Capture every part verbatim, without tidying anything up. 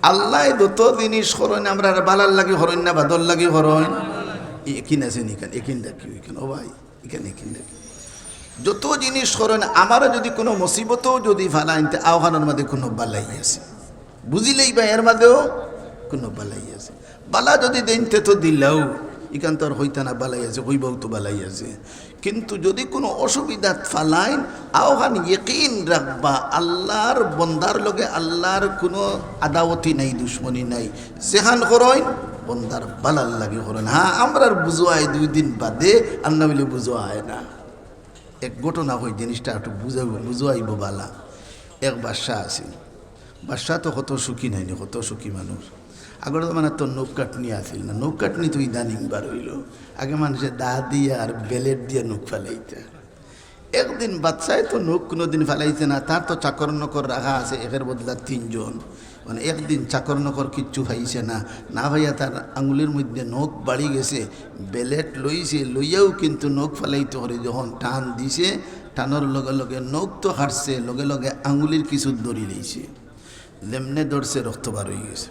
আল্লায় যত জিনিস করইন, আমরার বালার লাগি করইন না বাদর লাগি করইন? একিন আছে নি ইখান? একিন ডাকি ইখান, ও ভাই, ইখান একিন ডাকি। যত জিনিস করইন, আমারে যুদি কুনু মুসিবতও যুদি ফালাইন, তে অখানর মাঝে কুনু বালাই আছে, বুঝিলাইবা, এর মাঝেও কুনু বালাই আছে। বালা যুদি দেইন তে তো দিলাউ, ইখান তো আর কইতা না বালাই আছে, কইবাউ তো বালাই আছে। কিন্তু যুদি কুনু অসুবিধাত ফালাইন, অখান একিন রাখবা, আল্লার বন্দার লগে আল্লার কুনু আদাওয়াতি নাই, দুশমনি নাই। যেখান করইন, বন্দার বালার লাগি করইন। হ্যাঁ, আমরার বুঝাই দুই দিন বাদে, আর না অইলে বুঝাই না। এক ঘটনা কই, জিনিসটা একটু বুঝাইব, বুঝাইব বালা। এক বাদশা আছিল। বাদশা তো কত সুখী নায়নি, কত সুখী মানুষ। আগর জমানাত তো নখ কাটনি আছিল না, নখ কাটনি তো ইদানিং বার অইলো। আগে মানষে দা দিয়া আর ব্লেড দিয়া নখ ফালাইতা। একদিন বাদশায় তো নখ কুনুদিন ফালাইছে না, তার তো চাকর নকর রাখা আছে একের বদলা তিনজন। মানে একদিন চাকর নকর কিচ্ছু পাইছে না, না পাইয়া তার আঙ্গুলির মধ্যে নখ বাড়ি গেছে, ব্লেড লইছে, লইয়াও কিন্তু নখ ফালাইতে করে যখন টান দিছে, টানর লগে লগে নখ তো কাটছে, লগে লগে আঙ্গুলির কিছু ধরি লইছে। যেমনে ধরছে রক্ত বার অই গেছে।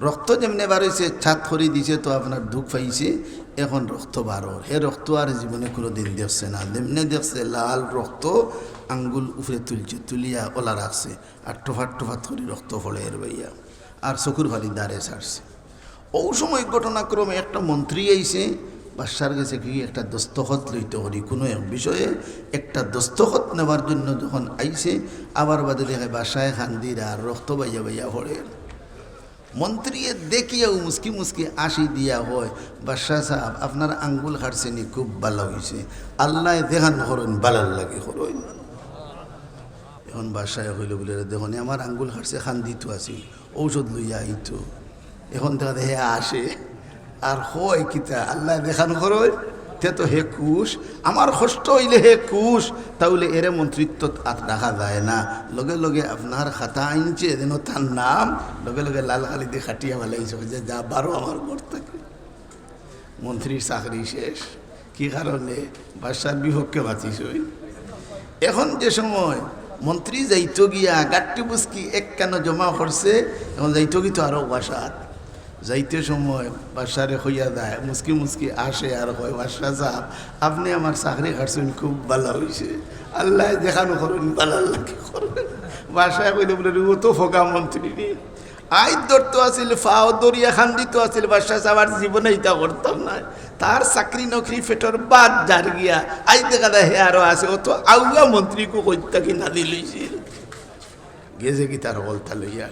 রক্ত যেমনে বার অইছে, ছাত করি দিছে তো আপনার দুখ পাইছে, এখন রক্ত বারর। হে রক্ত আর জীবনে কুনুদিন দেখছে না, যেমনে দেখছে লাল রক্ত, আঙ্গুল উপরে তুলছে, তুলিয়া ওলা রাখছে, আর টোফাত টোফাত করি রক্ত পড়ের বাইয়া, আর চকুর পানি দারে ছাড়ছে। অউ সময় ঘটনাক্রমে একটা মন্ত্রী আইছে, বাদশার গেছে কি একটা দস্তখত লইতো করি, কুনু এক বিষয়ে একটা দস্তখত নেওয়ার জন্য যখন আইছে, আবার বাদে দেখে বাদশায় কান্দির আর রক্ত বাইয়া বাইয়া পড়ের। মন্ত্রীয়ে দেখিয়াউ মুচকি মুচকি হাসি দিয়া কয়, "বাদশা সাব, আপনার আঙ্গুল কাটছে নি, খুব বালা অইছে। আল্লায় যেখান করইন, বালার লাগি করইন।" এখন বাদশায় কইলো বুলে, "রে দেখো নি, আমার আঙ্গুল কাটছে, কান্দিতো আছিল, ঔষধ লইয়া আইতো। এখন দেখা যায় হে হাসে, আর কয় কিতা, আল্লায় যেখান করইন, তে তো হে খুশ, আমার কষ্ট অইলে হে খুশ, তাইলে এরে মন্ত্রিত্বত আর রাখা যায় না।" লগে লগে আপনার খাতা আনছে যেন তার নাম, লগে লগে লাল কালি দি কাটিয়া ফালাইছে, কইছে, "যা, বারো আমার ঘর থাকি।" মন্ত্রীর চাকরি শেষ। কি কারণে? বাদশার বিপক্ষে মাতিছইন। এখন যে সময় মন্ত্রী যাইতো গিয়া গাট্টি বুসকি একখানো জমা করছে, এখন যাইতো গি তো আরো বাসাত। যাইতে সময় বাদশারে কইয়া যায়, মুচকি মুচকি হাসে আর কয়, "বাদশা সাব, আপনে আমার চাকরি কাটছইন, খুব বালা অইছে। আল্লায় যেখান করইন, বালার লাগি করইন।" বাদশায় কইলো বুলে, "রে, অউ তো ফগা মন্ত্রী রে। আইজ ধরতো আছিল, ফাও ধরিয়া কান্দিতো আছিল, বাদশা সাব, আর জীবনে ইতা করতাম নায়।" তার চাকরি নকরি, পেটর ভাত যার গিয়া, আইজ দেখা যায় হে আরো আছে, অউ তো আউয়া মন্ত্রীকু কইত্তা কি নাদি লইছিল। গেছে গি তার হকলতা লইয়া।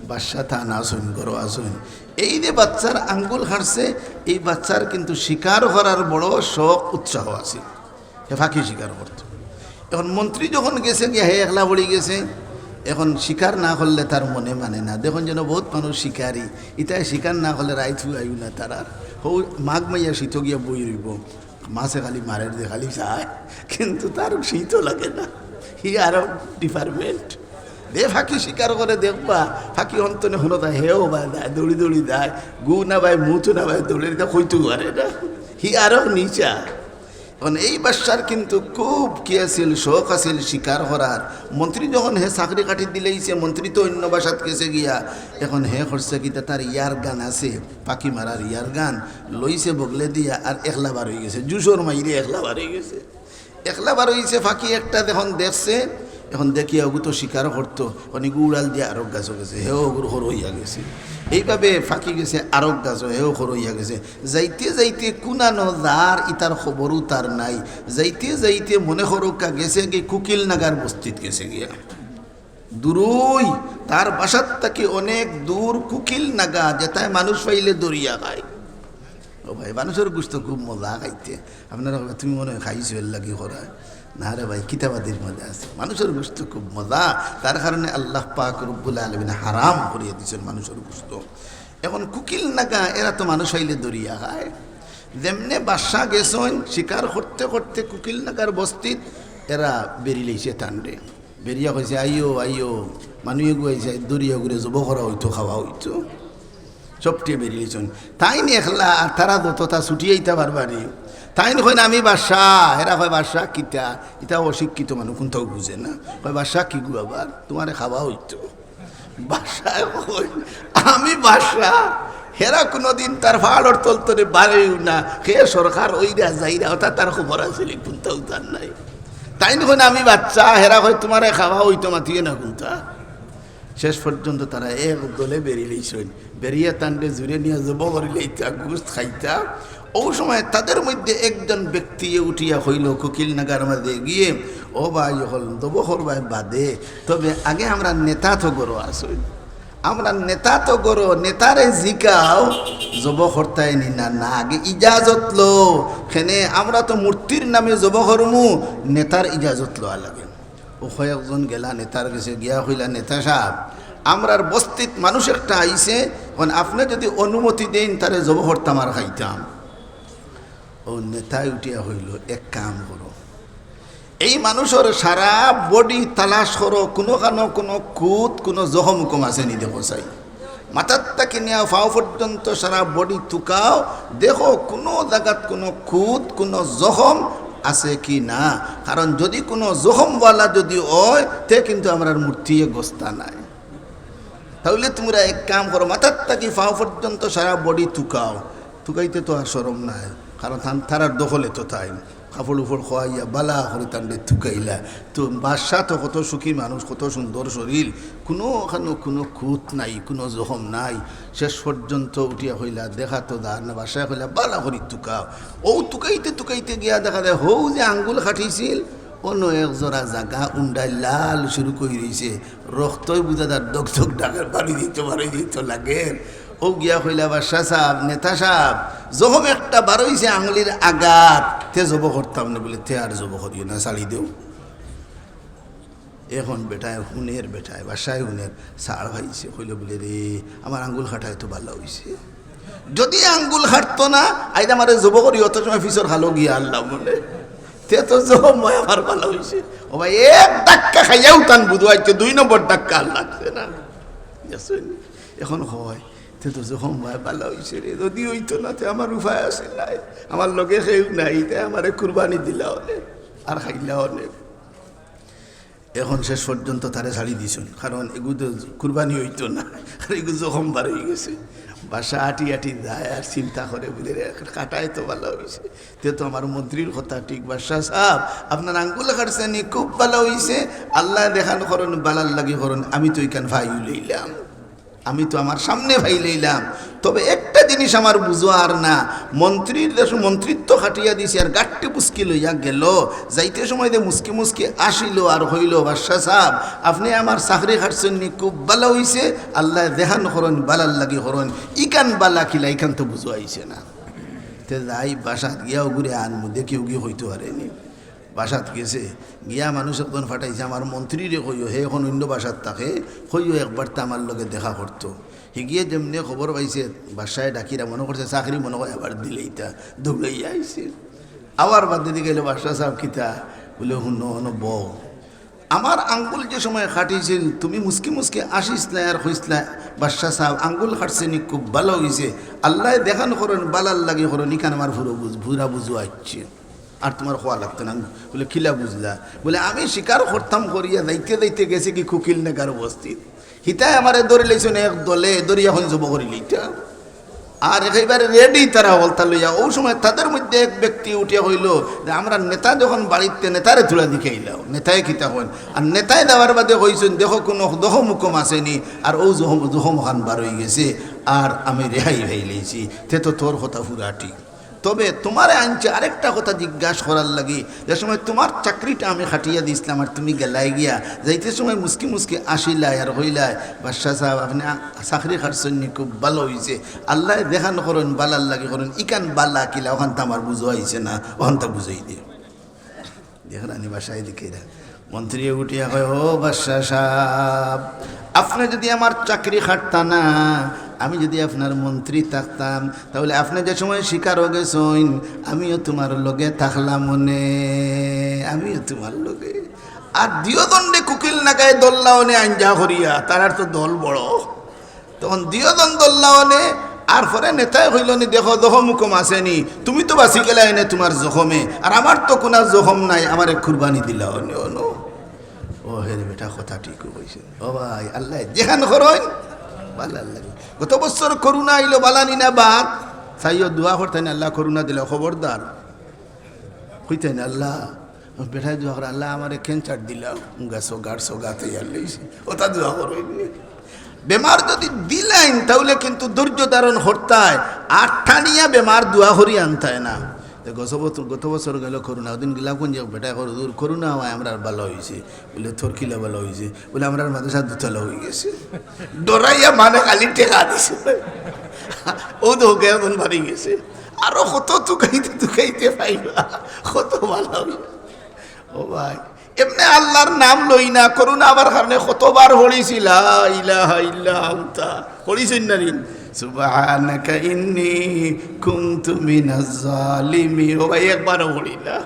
বাদশা তান আছইন, ঘরো আছইন। এই যে বাচ্চার আঙ্গুল কাটছে, এই বাচ্চার কিন্তু শিকার করার বড় শখ, উৎসাহ আছিল। হে ফাকি শিকার করতো। এখন মন্ত্রী যখন গেছে গিয়া, হে একলা পড়ি গেছে। এখন শিকার না করলে তার মনে মানে না। দেখইন যেন বউত মানুষ শিকারি, ইতায় শিকার না করলে রাইত হুয়াইও না তারার। হউ মাঘ মাইয়া শীতো গিয়া বই রইবো। মাছে খালি মারের যে খালি চায়, কিন্তু তার শীতও লাগে না। হি আরো department। যে ফাকি শিকার করে দেখবা, ফাকি অন্তনে হনো যায়, হেও বা যায়, দৌড়ি দৌড়ি যায়, গু না বায়, মুতু না বায়, দৌড়ি দৌড়ি কইতো পারে না। হি আরো নিচা। এখন এই বাদশার কিন্তু খুব কি আছিল, শখ আছিল শিকার করার। মন্ত্রী যখন হে চাকরি কাটি দিলাইছে, মন্ত্রী তো অন্য বাসাত গেছে গিয়া, এখন হে করছে কিতা, তার air gun আছে, ফাকি মারার air gun, লইছে বগলে দিয়া আর একলা বার অই গেছে, জুসর মাইরে একলা বার অই গেছে। একলা বার অইছে, ফাকি একটা যখন দেখছে, এখন দেখিয়া অগু তো শিকার করতো, অনেক উড়াল দিয়া আরক গাছো গেছে, হেও অগুর খরো অইয়া গেছে। এইভাবে ফাকি গেছে আরক গাছো, হেও খরো অইয়া গেছে। যাইতে যাইতে কুনানো যার ইতার খবরও তার নাই। যাইতে যাইতে মনে করউক্কা গেছে গি কুকিল নাগার বস্তিত গেছে গিয়া। দূরই, তার বাসার থাকি অনেক দূর কুকিল নাগা, যেতায় মানুষ পাইলে ধরিয়া খায়। ও ভাই, মানুষর গুস্ত খুব মজা খাইতে। আপনারা কইবা, "তুমি মনে হয় খাইছো, এর লাগি করা।" না রে ভাই, কিতাবাদির মধ্যে আছে, মানুষর গুস্ত খুব মজা, তার কারণে আল্লাহ পাক রব্বুল আলামিন হারাম করিয়া দিছেন মানুষর গুস্ত। এখন কুকিল নাগা, এরা তো মানুষ পাইলে ধরিয়া খায়। যেমনে বাদশা গেছইন শিকার করতে করতে কুকিল নাগার বস্তিত, এরা বেরিলাইছে তানরে। বেরিয়া কইছে, "আইও, আইও, মানু এগু আইছে, দরিয়া গুরে জব করা অইতো, খাওয়া অইতো।" সবটিয়ে বেরিলাইছইন। তাইন একলা, আর তারা যততা ছুটি আইতা পারবা নি। তাইন কইন, "আমি বাদশা।" এরা কয়, "বাদশা কিতা?" ইতা অশিক্ষিত মানুষ, কুনটাও বুঝে না। কয়, "বাদশা কিগু আবার? তুমারে খাওয়া অইতো।" বাদশায় কইন, "আমি বাদশা, হেরা কুনুদিন তার ফাড়র তল তনে বারইউ না, হে সরকার অইরা যাইরা, অতা তার খবর আছে নি, কুন্তা উতার নাই।" তাইন কইন, "আমি বাদশা", হেরা কয়, "তুমারে খাওয়া অইতো, মাতিও না কুন্তা।" শেষ পর্যন্ত তারা এক দলে বেরিলিছইন, বেরিয়া তানরে জুরে নিয়া জবো করিলাইতা, গুস্ত খাইতা। অউ সময় তাদের মধ্যে একজন ব্যক্তিয়ে উঠিয়া কইলো, কুকিল নাগার মাঝে গিয়ে, "ও ভাই অকল, জবো করবায় বাদে, তবে আগে আমরার নেতা তো ঘরো আছইন, আমরার নেতা তো ঘরো, নেতারে জিকাও, জবো করতায় নি না, না, আগে ইজাজত লও, কেনে আমরা তো মূর্তির নামে জবো করমু, নেতার ইজাজত লওয়া লাগে।" অউ কয়েকজন গেলা নেতার গেছে, গিয়া কইলা, "নেতা সাব, আমরার বস্তিত মানুষ একটা আইছে, অখন আপনে যুদি অনুমতি দেইন, তারে জবো করতাম আর খাইতাম।" অউ নেতায় উঠিয়া কইলো, "এক কাম করো, এই মানুষর সারা body তালাশ করো, কুনুখানো কুনু কুত, কুনু জখম উখম আছে নি দেখো চাই।" মাথার থাকি নিয়া পাও পর্যন্ত সারা body তুকাও, দেখো কুনু জাগাত কুনু কুত, কুনু জখম আছে কি না। কারণ যুদি কুনু জখমওয়ালা যুদি অয়, তে কিন্তু আমরার মূর্তিয়ে গস্তা নাই। তাইলে তুমরা এক কাম করো, মাথার থাকি পাও পর্যন্ত সারা body তুকাও। তুকাইতে তো আর শরম নাই, কারণ তান, তারার দখলে তো তাইন। কাপড় উপড় খোয়াইয়া বালা করি তানরে তুকাইলা। তো বাদশা তো কত সুখী মানুষ, কত সুন্দর শরীর, কুনুখানো কুনু কুত নাই, কুনু জখম নাই। শেষ পর্যন্ত উঠিয়া কইলা, "দেখা তো যার না।" বাদশায় কইলা, "বালা করি তুকাও।" অউ তুকাইতে তুকাইতে গিয়া দেখা যায়, হউ যে আঙ্গুল কাটিছিল, অনো এক জোড়া জাগা উন্ডাই লাল শুরু করি রইছে, রক্তই বুঝা যার দক দক ডাকের, বারই দিতো, বারই দিতো লাগের। অউ গিয়া কইলা, "বাদশা সাব, নেতা সাব, জখম একটা বারইছে আঙ্গুলির আগাত, তে জবো করতাম না।" বলে, "তে আর জবো করিও না, ছাড়ি দেও।" অখন বেটায় হুনের, বেটায়, বাদশায় হুনের, ছাড় পাইছে, কইলো বলে, "রে, আমার আঙ্গুল কাটায় তো বালা অইছে, যুদি আঙ্গুল কাটতো না, আইজ আমারে জবো করি অত সময় পিছর খালো গিয়া আল্লাহ বলে, তে তো জখম অয় আমার বালা অইছে।" ও ভাই, এক ধাক্কা খাইয়াউ তান বুঝাইছে, দুই নম্বর ধাক্কা আর লাগছে না। দেখছইন? অখন কয়, "তে তো জখম অয় বালা অইছে রে, যুদি অইতো না, তে আমার উপায় আছে নাই, আমার লগে কেউ নাই, তে আমারে কুরবানি দিলা অনে, আর খাইলা অনে।" অখন শেষ পর্যন্ত তারে ছাড়ি দিছইন, কারণ এগু তো কুরবানি অইতো না, আর এগু জখম বারই গেছে। বাদশা আটি আটি যায় আর চিন্তা করে, বলে, "রে, কাটায় তো বালা অইছে, তে তো আমার মন্ত্রীর কথা ঠিক, বাদশা সাব, আপনার আঙ্গুল কাটছে নি, খুব বালা অইছে, আল্লায় যেখান করইন, বালার লাগি করইন, আমি তো ইখান পাইউ লইলাম।" আমি তো আমার সামনে পাইলাইলাম, তবে একটা জিনিস আমার বুঝার না, মন্ত্রীর দেশো মন্ত্রিত্ব কাটিয়া দিছে আর গাট্টি বুসকি লইয়া গেল, যাইতে সময় যে মুসকি মুসকি আসিল আর কইল, "বাদশা সাব, আপনে আমার চাকরি কাটছইন নি, খুব বালা অইছে, আল্লায় যেখান করইন বালার লাগি করইন, ইখান বালা কিলা, ইখান তো বুঝাইছে না।" তে যাই বাসাত গিয়া অগুরে আনমু, দেখি অগি কইতো পারে নি। বাসাত গেছে, গিয়া মানুষ একজন পাঠাইছে, "আমার মন্ত্রীরে কইও, হে অখন অইন্য বাসাত থাকে, কইও একবার তে আমার লগে দেখা করতো।" হি গিয়ে যেমনে খবর পাইছে, বাদশায় ডাকিরা মনো করছে চাকরি মনো কয় আবার দিলাইতা, দৌড়াইয়া আইছে। আবার বাদে দি গেল, "বাদশা সাব কিতা?" বলে, "হুনো, হুনো, বও। আমার আঙ্গুল যে সময় কাটিছিল, তুমি মুসকি মুসকি আসিছলায় আর কইছলায়, 'বাদশা সাব, আঙ্গুল কাটছে নি, খুব বালা অইছে, আল্লায় যেখান করইন বালার লাগি করইন, ইখান আমার পুরা বুঝ-, পুরা বুঝাইছে।' আর তুমার কওয়া লাগতো না।" বলে, "কিলা বুঝলা?" বলে, "আমি শিকার করতাম করিয়া যাইতে যাইতে গেছি কি কুকিল নাগার বস্তিত। হিতায় আমারে ধরিলাইছইন এক দলে, ধরিয়া অখন জবো করিলাইতা। আর একেবারে ready তারা অকলতা লইয়া।" অউ সময় তাদের মধ্যে এক ব্যক্তি উঠিয়া কইল যে, "আমরার নেতা যখন বাড়িত তে নেতারে থুড়া দেখাইলাও, নেতায় কিতা কইন?" আর নেতায় যাওয়ার বাদে কইছইন, "দেখো কুনু জখম উখম আছে নি, আর অউ জখম, জখম অখান বারই গেছে, আর আমি রেহাই পাইলাইছি, তে তো তোর কথা পুরা ঠিক।" তবে তুমারে আনছি আরেকটা কথা জিজ্ঞাস করার লাগি, যে সময় তুমার চাকরিটা আমি কাটিয়া দিছলাম আর তুমি গেলায় গিয়া, যাইতে সময় মুসকি মুসকি আসিলায় আর কইলায়, 'বাদশা সাব, আপনে আ-, চাকরি কাটছইন নি, খুব বালা অইছে, আল্লায় যেখান করইন বালার লাগি করইন, ইখান বালা কিলা, অখানতা আমার বুঝাইছে না, অখানতা বুঝাই দে।'" দেখরা নি বাদশায় দিকে এরা। মন্ত্রী উঠিয়া কয়, "ও বাদশা সাব, আপনে যুদি আমার চাকরি কাটতা না, আমি যুদি আপনার মন্ত্রী থাকতাম, তাইলে আপনে যে সময় শিকারো গেছইন, আমিও তুমার লগে থাকলাম অনে, আমিও তুমার লগে।" আর দুইও দণ্ডে কুকিল নাগায় দল্লা অনে আঞ্জা করিয়া, তারার তো দল বড়। তখন দুইও জন দল্লা অনে, আর পরে নেতায় কইল নি, "দেখো, জখম উখম আছে নি, তুমি তো বাচি গেলায় অনে তুমার জখমে, আর আমার তো কুনু জখম নাই, আমারে কুরবানি দিলাও অনে অনো।" ও হে রে বেটা, কথা ঠিকউ কইছে। ও ভাই, আল্লায় যেখান করইন, ভালার লাগি। গত বছর করোনা আইলো, ভালা নি না বাদ? চাইও দোয়া করতাইন, আল্লাহ করোনা দিলাও, খবরদার। কইতাইন, আল্লাহ, বেটায় দোয়া করে, আল্লাহ আমারে ক্যান্সার দিলাও, গাছো গাড়ছো গাতে ইয়ার লইছে। ওটা দোয়া করইন নি। বেমার যদি দিলাইন, তাইলে কিন্তু ধৈর্য ধারণ করতায়, আর টানিয়া বেমার দোয়া করি আনতায় না। তে গত বছর, গত বছর গেল করোনা, ওদিন গেলাম কোন যে বেটায় কর, "হুজুর, করোনা অওয়ায় আমরার ভালা অইছে।" বলে, "তোর কিলা ভালা অইছে?" বলে, "আমরার মাদ্রাসা দুতলা অইগেছে।" ডরাইয়া মানে খালি টেকা দিছে। ও তো ওকে এখন বাড়ি গেছে। আরো কত তুকাইতে তুকাইতে পাইবা, কত ভালা অইবা। ও ভাই, এমনে আল্লাহর নাম লই না, করোনা আবার কারণে কতবার পড়ছি, "লা ইলাহা ইল্লা আনতা।" পড়ছইন না নি? "সুবহানাকা ইন্নী কুনতু মিনাজ জালিমিন।" ও ভাই, একবারও পড়ি না।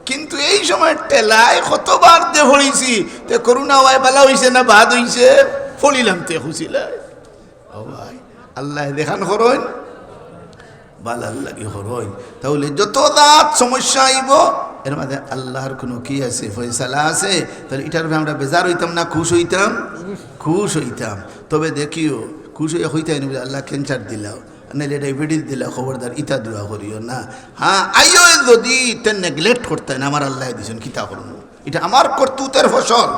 কিন্তু এই সময় ঠেলায় কতবার যে পড়ছি, তে করোনা অওয়ায় ভালা অইছে না বাদ অইছে? পড়িলাম তে খুশিলায়। ও ভাই, আল্লায় যেখান করইন, ভালার লাগি করইন। তাইলে যত জাত সমস্যা আইবো, এর মাঝে আল্লাহর কুনু কি আছে, ফয়সালা আছে? তাইলে ইটার উপরে আমরা বেজার অইতাম না খুশ অইতাম? খুশ অইতাম। তবে দেখিও, খুশ অইয়া কইতায় নি বুলে, "আল্লাহ ক্যান্সার দিলাও, নাইলে ডায়াবেটিস দিলাও, খবরদার ইতা দোয়া করিও না।" হ্যাঁ, আইও যদি ইতা নেগলেক্ট করতায় না, আমার আল্লায় দিছইন, কিতা করমু? ইটা আমার করতুতের ফসল,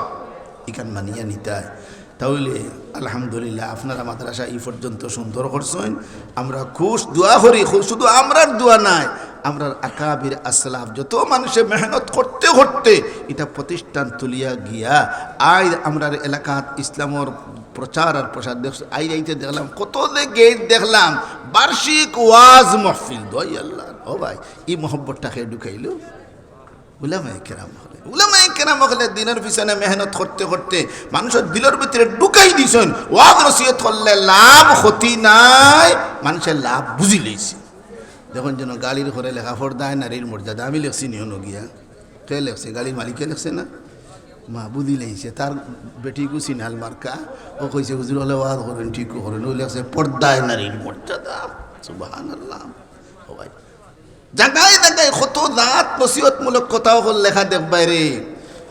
ইখান মানিয়া নিতায়। তাইলে আলহামদুলিল্লাহ, আপনারা মাদ্রাসা ই পর্যন্ত সুন্দর করছইন। আমরা খুশ, দোয়া করি, খু-, শুধু আমরার দোয়া নায়, আমরার আকাবির আসলাফ, যত মানুষে মেহনত করতে করতে ইটা প্রতিষ্ঠান তুলিয়া গিয়া, আইজ আমরার এলাকাত ইসলামর প্রচার আর প্রসার দেখছি। আইজ আইতে দেখলাম, কত যে গেট দেখলাম, বার্ষিক ওয়াজ মাহফিল, দোয়াই আল্লাহ। ও ভাই, ই মহব্বতটা কে ঢুকাইলো? উলামায়ে কেরাম অকলে, উলামায়ে কেরাম অকলে দিনর পিছনে মেহনত করতে করতে মানুষর দিলর ভিতরে ঢুকাই দিছইন, ওয়াজ নসিহত করলে লাভ ক্ষতি নাই, মানুষে লাভ বুঝিলাইছে। দেখইন যেন গাড়ির উপরে লেখা "পর্দায় নারীর মর্যাদা", আমি লেখছি নি অনো গিয়া? কে লেখছে? গাড়ির মালিকে লেখছে না? মা বুঝিলাইছে, তার বেটিগু সিনাল মার্কা, ও কইছে, "হুজুর অকলে ওয়াজ করইন, ঠিকউ করইন", ও লেখছে "পর্দায় নারীর মর্যাদা"। সুবহানাল্লাহ। ও ভাই, জাগায় জাগায় কত জাত নসিহতমূলক কথা অকল লেখা দেখবায় রে।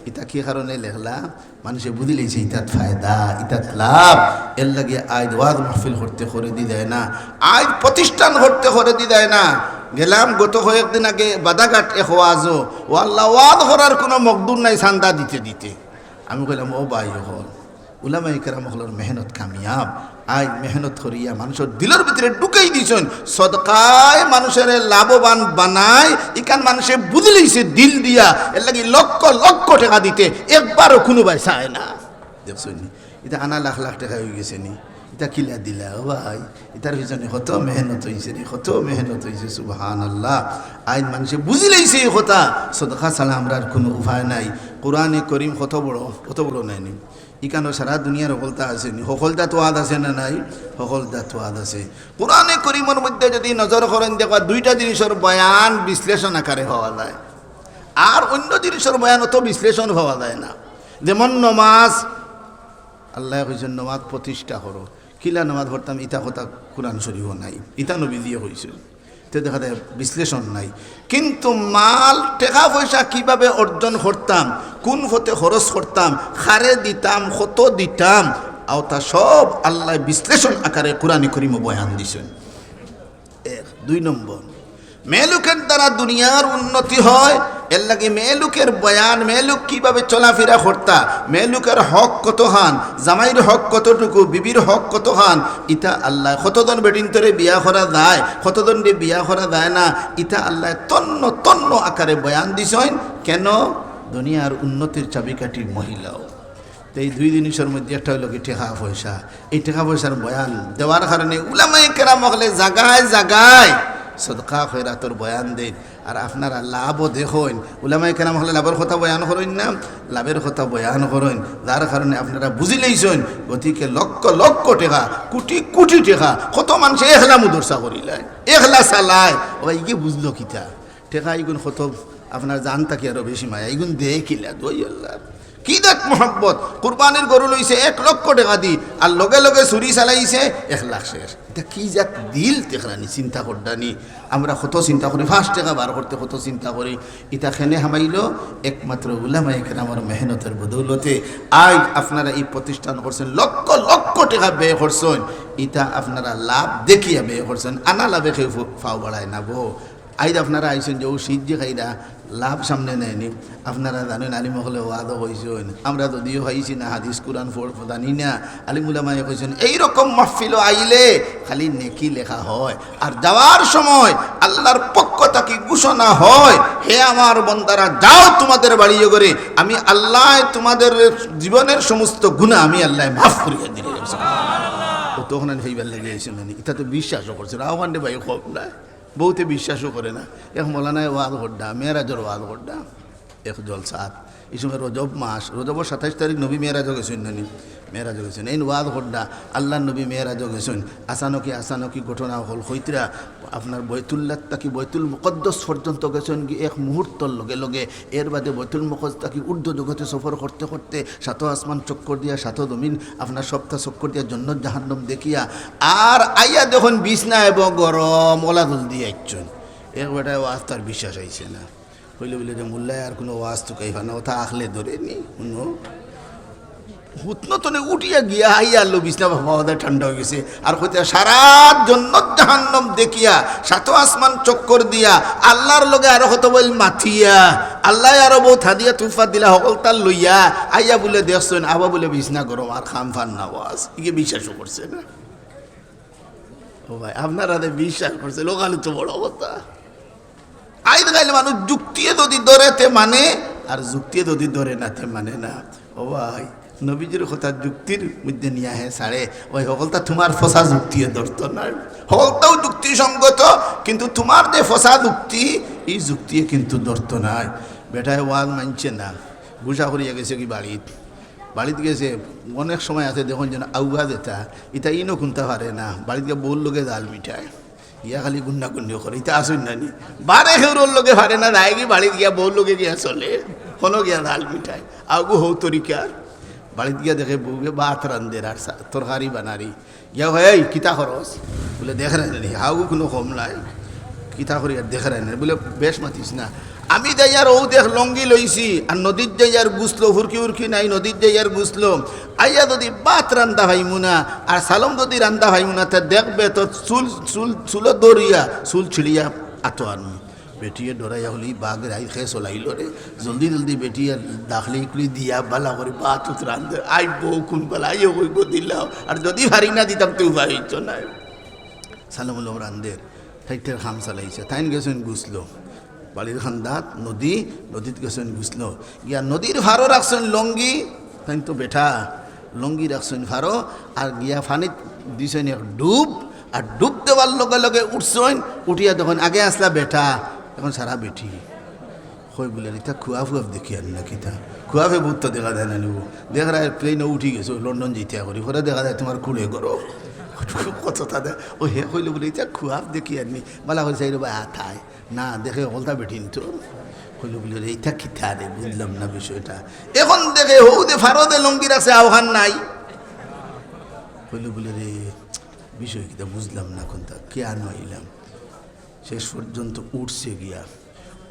ইতা কি কারণে লেখলা? মানুষে বুঝিলাইছে ইতাত ফায়দা, ইতাত লাভ। এর লাগি আইজ ওয়াজ মাহফিল করতে করে দি যায় না, আইজ প্রতিষ্ঠান করতে করে দি যায় না। গেলাম গত কয়েকদিন আগে বাদাঘাট এক ওয়াজও, ও আল্লাহ, ওয়াজ করার কুনু মকদুর নাই চান্দা দিতে দিতে। আমি কইলাম, ও ভাই অকল, উলামায়ে কেরাম অকলর মেহনত কামিয়াব। আইজ মেহনত করিয়া মানুষর দিলর ভিতরে ঢুকাই দিছইন, সদকায় মানুষরে লাভবান বানায়, ইখান মানুষে বুঝিলাইছে দিল দিয়া, এর লাগি লক্ষ লক্ষ টেকা দিতে একবারও কুনুবায় চায় না। দেখছইন নি? ইতা আনা লাখ লাখ টেকা অইগেছে নি? ইতা কিলা দিলা ও ভাই? ইতার পিছনে কত মেহনত অইছে নি, কত মেহনত অইছে, সুবহানাল্লাহ। আইজ মানুষে বুঝিলাইছে ই কথা, সদকা ছাড়া আমরার কুনু উপায় নাই। কোরআনে করিম কত বড়, কত বড় নায় নি? ইখানো সারা দুনিয়ার হকলতা আছে নি? হকলতাত ওয়াজ আছে না নাই? হকলতাত ওয়াজ আছে। কোরআনে করিমর মধ্যে যদি নজর করইন, দেখবা দুইটা জিনিসর বয়ান বিশ্লেষণ আকারে পাওয়া যায়, আর অইন্য জিনিসর বয়ান অত বিশ্লেষণ পাওয়া যায় না। যেমন নমাজ, আল্লায় কইছইন, "নমাজ প্রতিষ্ঠা করো।" কিলা নমাজ পড়তাম, ইতা কথা কোরআন শরীফো নাই, ইতা নবীজিয়ে কইছইন। তে দেখা যায় বিশ্লেষণ নাই। কিন্তু মাল, টেকা পয়সা কিভাবে অর্জন করতাম, কুন পথে খরচ করতাম, কারে দিতাম, কত দিতাম, অতা সব আল্লায় বিশ্লেষণ আকারে কোরআনে করিমো বয়ান দিছইন। এক। দুই নম্বর, মেয়েলোকের দ্বারা দুনিয়ার উন্নতি হয়, এর লাগি মেয়েলোকের বয়ান, মেয়েলোক কিভাবে চলাফেরা করতা, মেয়েলোকের হক কতখান, জামাইর হক কতটুকু, বিবির হক কতখান, ইতা আল্লায়, কতজন বেটিন্তরে বিয়া করা যায়, কতজনরে বিয়া করা যায় না, ইতা আল্লায় তন্ন তন্ন আকারে বয়ান দিছইন। কেন? দুনিয়ার উন্নতির চাবিকাঠি মহিলাও। তো এই দুই জিনিসর মধ্যে একটা অইলো কি টেকা পয়সা। এই টেকা পয়সার বয়ান দেওয়ার কারণে উলামায়ে কেরাম অকলে জাগায় জাগায় সদকা খয়রাতর বয়ান দেইন। আর আপনারা লাভও দেখইন, উলামায়ে কেরাম অকলে লাভর কথা বয়ান করইন না, লাভের কথা বয়ান করইন, যার কারণে আপনারা বুঝিলাইছইন। গতিকে লক্ষ লক্ষ টেকা, কোটি কোটি টেকা, কত মানষে একলা মুদরসা করিলায়, একলা চালায়, ও ভাই, ইগিয়ে বুঝলো কিতা? টেকা ইগুন কত আপনার জান থাকি আরো বেশি মায়া, ইগুন দেয় কিলা, দোয়াই আল্লাহ। কি জাত মহব্বত! কুরবানির গরু লইছে এক লক্ষ টেকা দি, আর লগে লগে ছুরি চালাইছে এক লাখ শেষ। ইটা কি জাত দিল দেখরানি, চিন্তা কররানি। আমরা কত চিন্তা করি, পাঁচ টেকা বার করতে কত চিন্তা করি। ইটা কেনে হামাইলো? একমাত্র উলামায়ে কেরামর মেহনতর বদৌলতে। আইজ আপনারা ই প্রতিষ্ঠান করছইন, লক্ষ লক্ষ টেকা ব্যয় করছইন, ইটা আপনারা লাভ দেখিয়া ব্যয় করছইন, আনা লাভে কেউ ফু-, ফাও বাড়ায় না বো। আইজ আপনারা আইছইন যে অউ সিজ্জি খাইরা লাভ সামনে নেয়নি। আপনারা জানইন, আলিম অকলে ওয়াজও কইছইন, আমরা যদিও খাইছি না, হাদিস কুরআন ফড়-, জানি না, আলিম উলামায়ে কইছইন, এইরকম মাহফিলও আইলে খালি নেকি লেখা হয়, আর যাওয়ার সময় আল্লাহর পক্ষ থাকি ঘোষণা হয়, "হে আমার বন্দারা, যাও তোমাদের বাড়ি ঘরে, আমি আল্লায় তোমাদের জীবনের সমস্ত গুনাহ আমি আল্লায় মাফ করিয়া দিলাম।" ও তখন আমি সেইবার লেগে আইছি, মানে, ইটা তো বিশ্বাসও করছে না, ওখানে ভাই খুব না। বউতে বিশ্বাসও করে না। এক মৌলানায় ওয়াজ কররা, মেরাজর ওয়াজ কররা, এক জলসাত। ই সময় রজব মাস, রজবর সাতাইশ তারিখ নবী মেরাজও গেছইন নানি, মেরাজও গেছইন। এইন ওয়াজ কররা, আল্লাহর নবী মেরাজও গেছইন। আচানকি, আচানকি ঘটনা অকল কইতরা, আপনার বয়তুল্লাহ থাকি বয়তুল মুকদ্দস পর্যন্ত গেছইন গি এক মুহূর্তর লগে লগে। এর বাদে বয়তুল মুকদ্দস থাকি ঊর্ধ্ব জগতে সফর করতে করতে সাত আসমান চক্কর দিয়া, সাত জমিন আপনার সপ্তাহ চক্কর দিয়া, জন্নত জাহান্নাম দেখিয়া, আর আইয়া দেখইন বিছনা এবং গরম, ওলা জলদি আইছইন। এক বেটায় ওয়াজ তার বিশ্বাস আইছে না। কইলো বুলে যে, "মোল্লায় আর কুনু ওয়াজ তুকাইবা না, ওটা আখলে ধরেনি, কুনু হুতনো তনে উঠিয়া গিয়া আইয়া আল্লো বিছনা বাবা ওদের ঠান্ডা অই গেছে।" আর কইতে, "সারা জন্নত জাহান্নাম দেখিয়া, সাত আসমান চক্কর দিয়া, আল্লাহর লগে আরো কত বইল মাতিয়া, আল্লায় আরো বউত হাদিয়া তুফা দিলা, হকলতার লইয়া, আইয়া বুলে দেখছইন, আবার বুলে বিছনা গরম আর খাম ফান না ওয়াজ।" ইগে বিশ্বাসও করছে না। ও ভাই, আপনারা যে বিশ্বাস করছে, লোকালে তো বড় কথা। আইজ কাইল মানুষ যুক্তিয়ে যদি ধরে তে মানে, আর যুক্তিয়ে যদি ধরে না তে মানে না। ও ভাই, নবীজির কথা যুক্তির মধ্যে নিয়া হে ছাড়ে, ওই হকলতা তোমার ফসা যুক্তিয়ে ধরতো নায়। হকলতাও যুক্তিসঙ্গত, কিন্তু তোমার যে ফসা যুক্তি, ই যুক্তিয়ে কিন্তু ধরতো নায়। বেটায় ওয়াজ মানছে না, গুসা করিয়া গেছে কি বাড়িত, বাড়িত গেছে, অনেক সময় আছে দেখইন যেন আউয়া যেটা, ইটা ইনো কুনতা পারে না, বাড়িত গিয়া বউর লগে জাল মিটায়, গিয়া খালি গুন্না গুন্নি করে, ইটা আছইন নানি, বারে কেউরর লগে পারে না, যায় কি বাড়িত গিয়া বউর লগে গিয়া চলে, হনো গিয়া জাল মিটায়, আউগু হউ তরিকার, বাড়িত গিয়া দেখে বউয়ে ভাত রান্ধের আর সা-, তরকারি বানারি, গিয়া কয়, "এই, কিতা করস?" বুলে, "দেখরায় না নি, হাউগু কুনু কম নাই।" কিতা করি আর দেখরায় না নি। বুলে, "বেশ মাতিস না। আমি যাইয়ার অউ দেখ লঙ্গি লইছি, আর নদীত যাইয়ার গুছলো, হুরকি উরকি নাই, নদীত যাইয়ার গুছলো। আইয়া যদি ভাত রান্ধা পাইমু না, আর সালম যদি রান্ধা পাইমু না, তে দেখবে তো চুল, চুল, চুলো দরিয়া, চুল ছিড়িয়া আতো আনমু।" বেটিয়ে ডরাইয়া কইলো, "ই বাঘ রাই খে চলাইলো রে।" জলদি জলদি বেটিয়ে দাখলি ইকলি দিয়া বালা করি ভাত উত রান্ধের। আই বউ কুন বালা, আইও কইবো দিলাও। আর যদি পারি না দিতাম, তে উপায় অইতো নায়। সালাম আলাইকুম রান্ধের। তাইন তাইর কাম চালাইছে। তাইন গেছইন গুছলো। বাড়ির কান্দাত নদী, নদীত গেছইন গুছলো। গিয়া নদীর পারো রাখছইন লঙ্গি, তাইন তো বেটা, লঙ্গি রাখছইন পারো, আর গিয়া পানিত দিছইন এক ডুব, আর ডুব দেওয়ার লগে লগে উঠছইন, উঠিয়া দেখইন আগে আছলা বেটা, এখন সারা বেটি। কই বুলে, "ইতা খুয়াফ উয়াফ দেখিয়ার না কিতা? খুয়াফে ভূত তো দেখা যায় না নিবো। দেখরায় প্লেনো উঠি গেছো, লন্ডন যাইতা করি, পরে দেখা যায় তোমার কুলে গরো।" কত তাদের, ও হে কইলো বুলে, "ইতা খুয়াফ দেখিয়ার নি?" বালা করি চাইরো বা, আ, থায়। না, দেখে হকলতা বেটিন তো। কইলো বুলে, "রে, ইতা কিতা রে? বুঝলাম না বিষয়টা।" এখন দেখে হউ দে পারো দে লঙ্গি রাখছে, আওখান নাই। কইলো বুলে, "রে, বিষয় কিতা বুঝলাম না, কুনতা কিয়া নইলাম।" শেষ পর্যন্ত উঠছে গিয়া,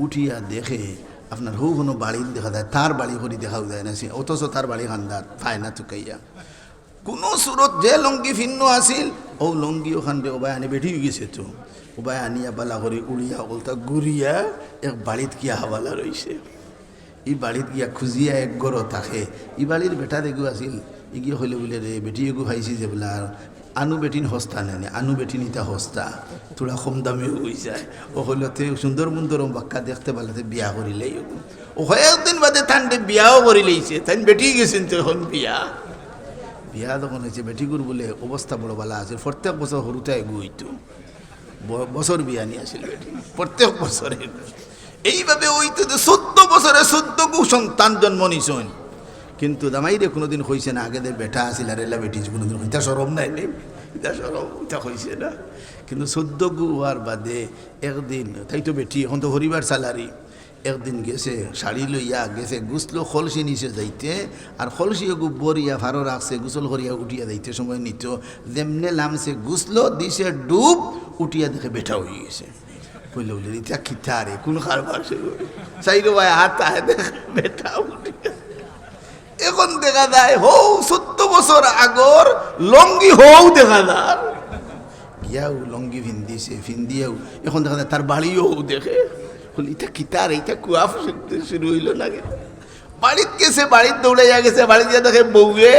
উঠিয়া দেখে আপনার হউ কোনো বাড়ি দেখা যায়, তার বাড়ি করি দেখাও যায় না, সে অথচ তার বাড়ি কান্দাত, পায় না তুকাইয়া। কুনু সুরত যে লঙ্গি ফিন্নো আছিল, অউ লঙ্গি ওখান দে উবায় আনি বেটি অই গেছে তো। উবায় আনিয়া বালা করি উড়িয়া হকলতা ঘুরিয়া এক বাড়িত গিয়া হাবালা রইছে। ই বাড়িত গিয়া খুঁজিয়া এক ঘরো থাকে। ই বাড়ির বেটা দেখু আছিল, ইগিয়ে কইলো বুলে, "রে, বেটি এগু পাইছি যে বুলে, আর আনু বেটিন হস্তা নেনে, আনু বেটিন ইতা হস্তা, থুড়া কম দামিও অই যায়।" ও কইলো, "তে সুন্দর মুন্দর বাক্কা দেখতে পারলে তে বিয়া করিলেই অইবো।" ও কয়েকদিন বাদে তানরে বিয়াও করিলাইছে, তাইন বেটি গেছইন তো এখন বিয়া। বিয়া যখন অইছে, বেটিগুর বুলে অবস্থা বড় বালা আছিল, প্রত্যেক বছর হুরুতা এগু অইতো। ব-, বছর বিয়ানি আছিল বেটি, প্রত্যেক বছরে। এইভাবে অইতো যে চৌদ্দ বছরে চৌদ্দ গু সন্তান জন্ম নিছইন। কিন্তু জামাইরে কুনুদিন কইছে না, আগে দে বেটা আছিল আর এলা বেটি, কুনুদিন কইতা শরম নাই নি? ইতা শরম, ইতা কইছে না। কিন্তু চৌদ্দ গু অওয়ার বাদে একদিন, তাই তো বেটি, এখন তো পরিবার চালারি, একদিন গেছে, শাড়ি লইয়া গেছে, গুছলো কলসি নিছে যাইতে, আর কলসি এগু বরিয়া ফারো রাখছে, গোসল করিয়া উঠিয়া যাইতে সময় নিত, যেমনে লামছে গুছলো দিছে ডুব, উঠিয়া দেখে বেটা অই গেছে। কইলে, "বলে, ইটা কিতা রে, কুন কারবার শুরু অইল?" চাইরো ভাই হাত আয় দেখ, বেটা উঠিয়া। এখন দেখা যায়, হউ চৌদ্দ বছর আগর লঙ্গি হউ দেখা যার। গিয়াও লঙ্গি ফিন্দিছে, ফিন্দিয়াও এখন দেখা যায় তার বাড়িও হউ দেখে। বলে, "ইটা কিতা রে, ইটা কুয়াফ শুরু অইল না কেন?" বাড়িত গেছে, বাড়িত দৌড়াইয়া গেছে, বাড়িত গিয়া দেখে বউয়ে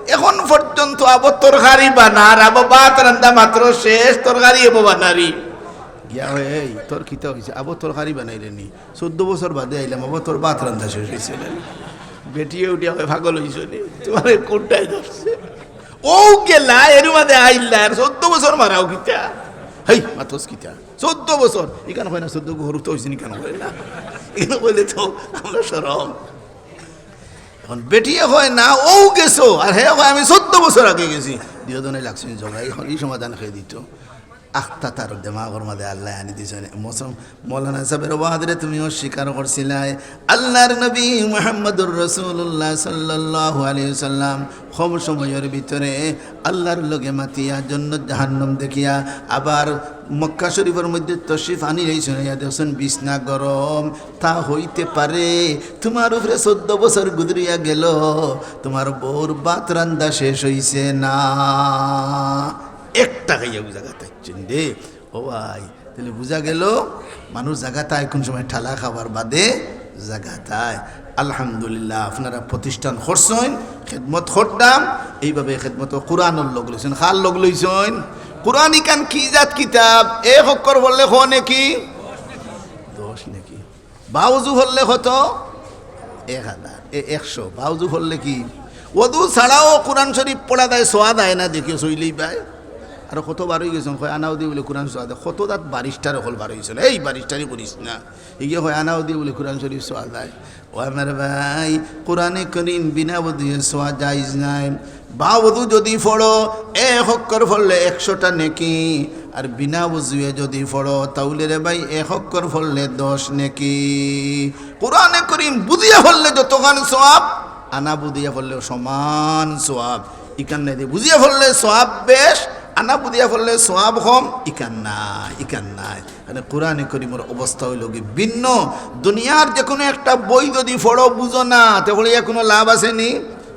এখন পর্যন্ত আবো তরকারি বানার, আবো ভাত রান্দা মাত্র শেষ, তরকারি এবো বানারি। গিয়া কয়, "এই, তোর কিতা অইছে? আবো তরকারি বানাইরে নি? চৌদ্দ বছর বাদে আইলাম, আবো তোর ভাত রান্দা শেষ অইছে না?" বেটিয়ে উঠিয়া কয়, "পাগল অইছো নি? তুমারে কুনটায় ধরছে?" অউ গেলা, এর মাঝে আইলা, আর চৌদ্দ বছর মারাও কিতা? হেই, মাতস কিতা? চৌদ্দ বছর। ইখান কয় না, চৌদ্দ গরু তো অইছে নি, ইখান কয় না। ইখান কইলে তো আমরা শরম। এখন বেটিয়ে কয় না, অউ গেছো, আর হে কয়, "আমি চৌদ্দ বছর আগে গেছি।" দুইও জনে লাগছইন ঝগড়া, এখন ই সমাধান কে দিত। আখতা তার দেমাগর মাঝে আল্লায় আনি দিছইন। মৌলানা সাহেবের ওয়াজরে তুমিও স্বীকার করছিলায়, আল্লাহর নবী মুহাম্মদুর রাসূলুল্লাহ সাল্লাল্লাহু আলাইহি ওয়াসাল্লাম কম সময়র ভিতরে আল্লাহর লগে মাতিয়া, জন্নত জাহান্নাম দেখিয়া, আবার মক্কা শরীফর মধ্যে তশরিফ আনি লইছইন, ইয়া দেখছইন বিছনা গরম, তা হইতে পারে তুমার উপরে চৌদ্দ বছর গুজরিয়া গেল, তুমার বউর ভাত রান্দা শেষ অইছে না। একটা খাইয়া বুঝা কথা চিন দে। ও ভাই, তাইলে বুঝা গেল, মানুষ জাগাত আয় কুন সময় ঠালা খাবার বাদে জাগাত আয়। আলহামদুলিল্লাহ, আপনারা প্রতিষ্ঠান করছইন, খেদমত করতাম, এইভাবে খেদমত কোরআনর লগ লইছইন। কার লগ লইছইন? কোরআন ইখান কি জাত কিতাব? এক অক্ষর পড়লে ক নেকি? দশ নেকি। বাউজু পড়লে কত? এক হাজার, এ, একশো। বাউজু পড়লে কি? অজু ছাড়াও কোরআন শরীফ পড়া যায়, ছোয়া যায় না, দেখিও, সইলেই পায়। আর কত বার অইগেছইন, কয় আনাউদি বলে কোরআন ছোয়া যায়। কত জাত ব্যারিস্টার অকল বার অইছইন, এই ব্যারিস্টারি করিস না। ইগিয়ে কয় আনাউদি বলে কোরআন শরীফ ছোয়া যায়। ও আমার ভাই, কোরআনে করিম বিনা অজুয়ে ছোয়া জায়েজ নাই। বাউজু যদি পড়ো, এক অক্ষর পড়লে একশোটা নেকি, আর বিনা অজুয়ে যদি পড়ো, তাইলে রে ভাই, এক অক্ষর পড়লে দশ নেকি। কোরআনে করিম বুঝিয়া পড়লে যতখান সওয়াব, আনা বুঝিয়া পড়লেও সমান সওয়াব। ইখান নাই যে বুঝিয়া পড়লে সওয়াব বেশ, আনা বুঝিয়া পড়লে সওয়াব কম, ইখান নাই, ইখান নাই। মানে কোরআনে করিমর অবস্থা অইলো গি ভিন্ন। দুনিয়ার যে কোনো একটা বই যদি পড়ো, বুঝো না, তে পড়িয়া কোনো লাভ আছে নি?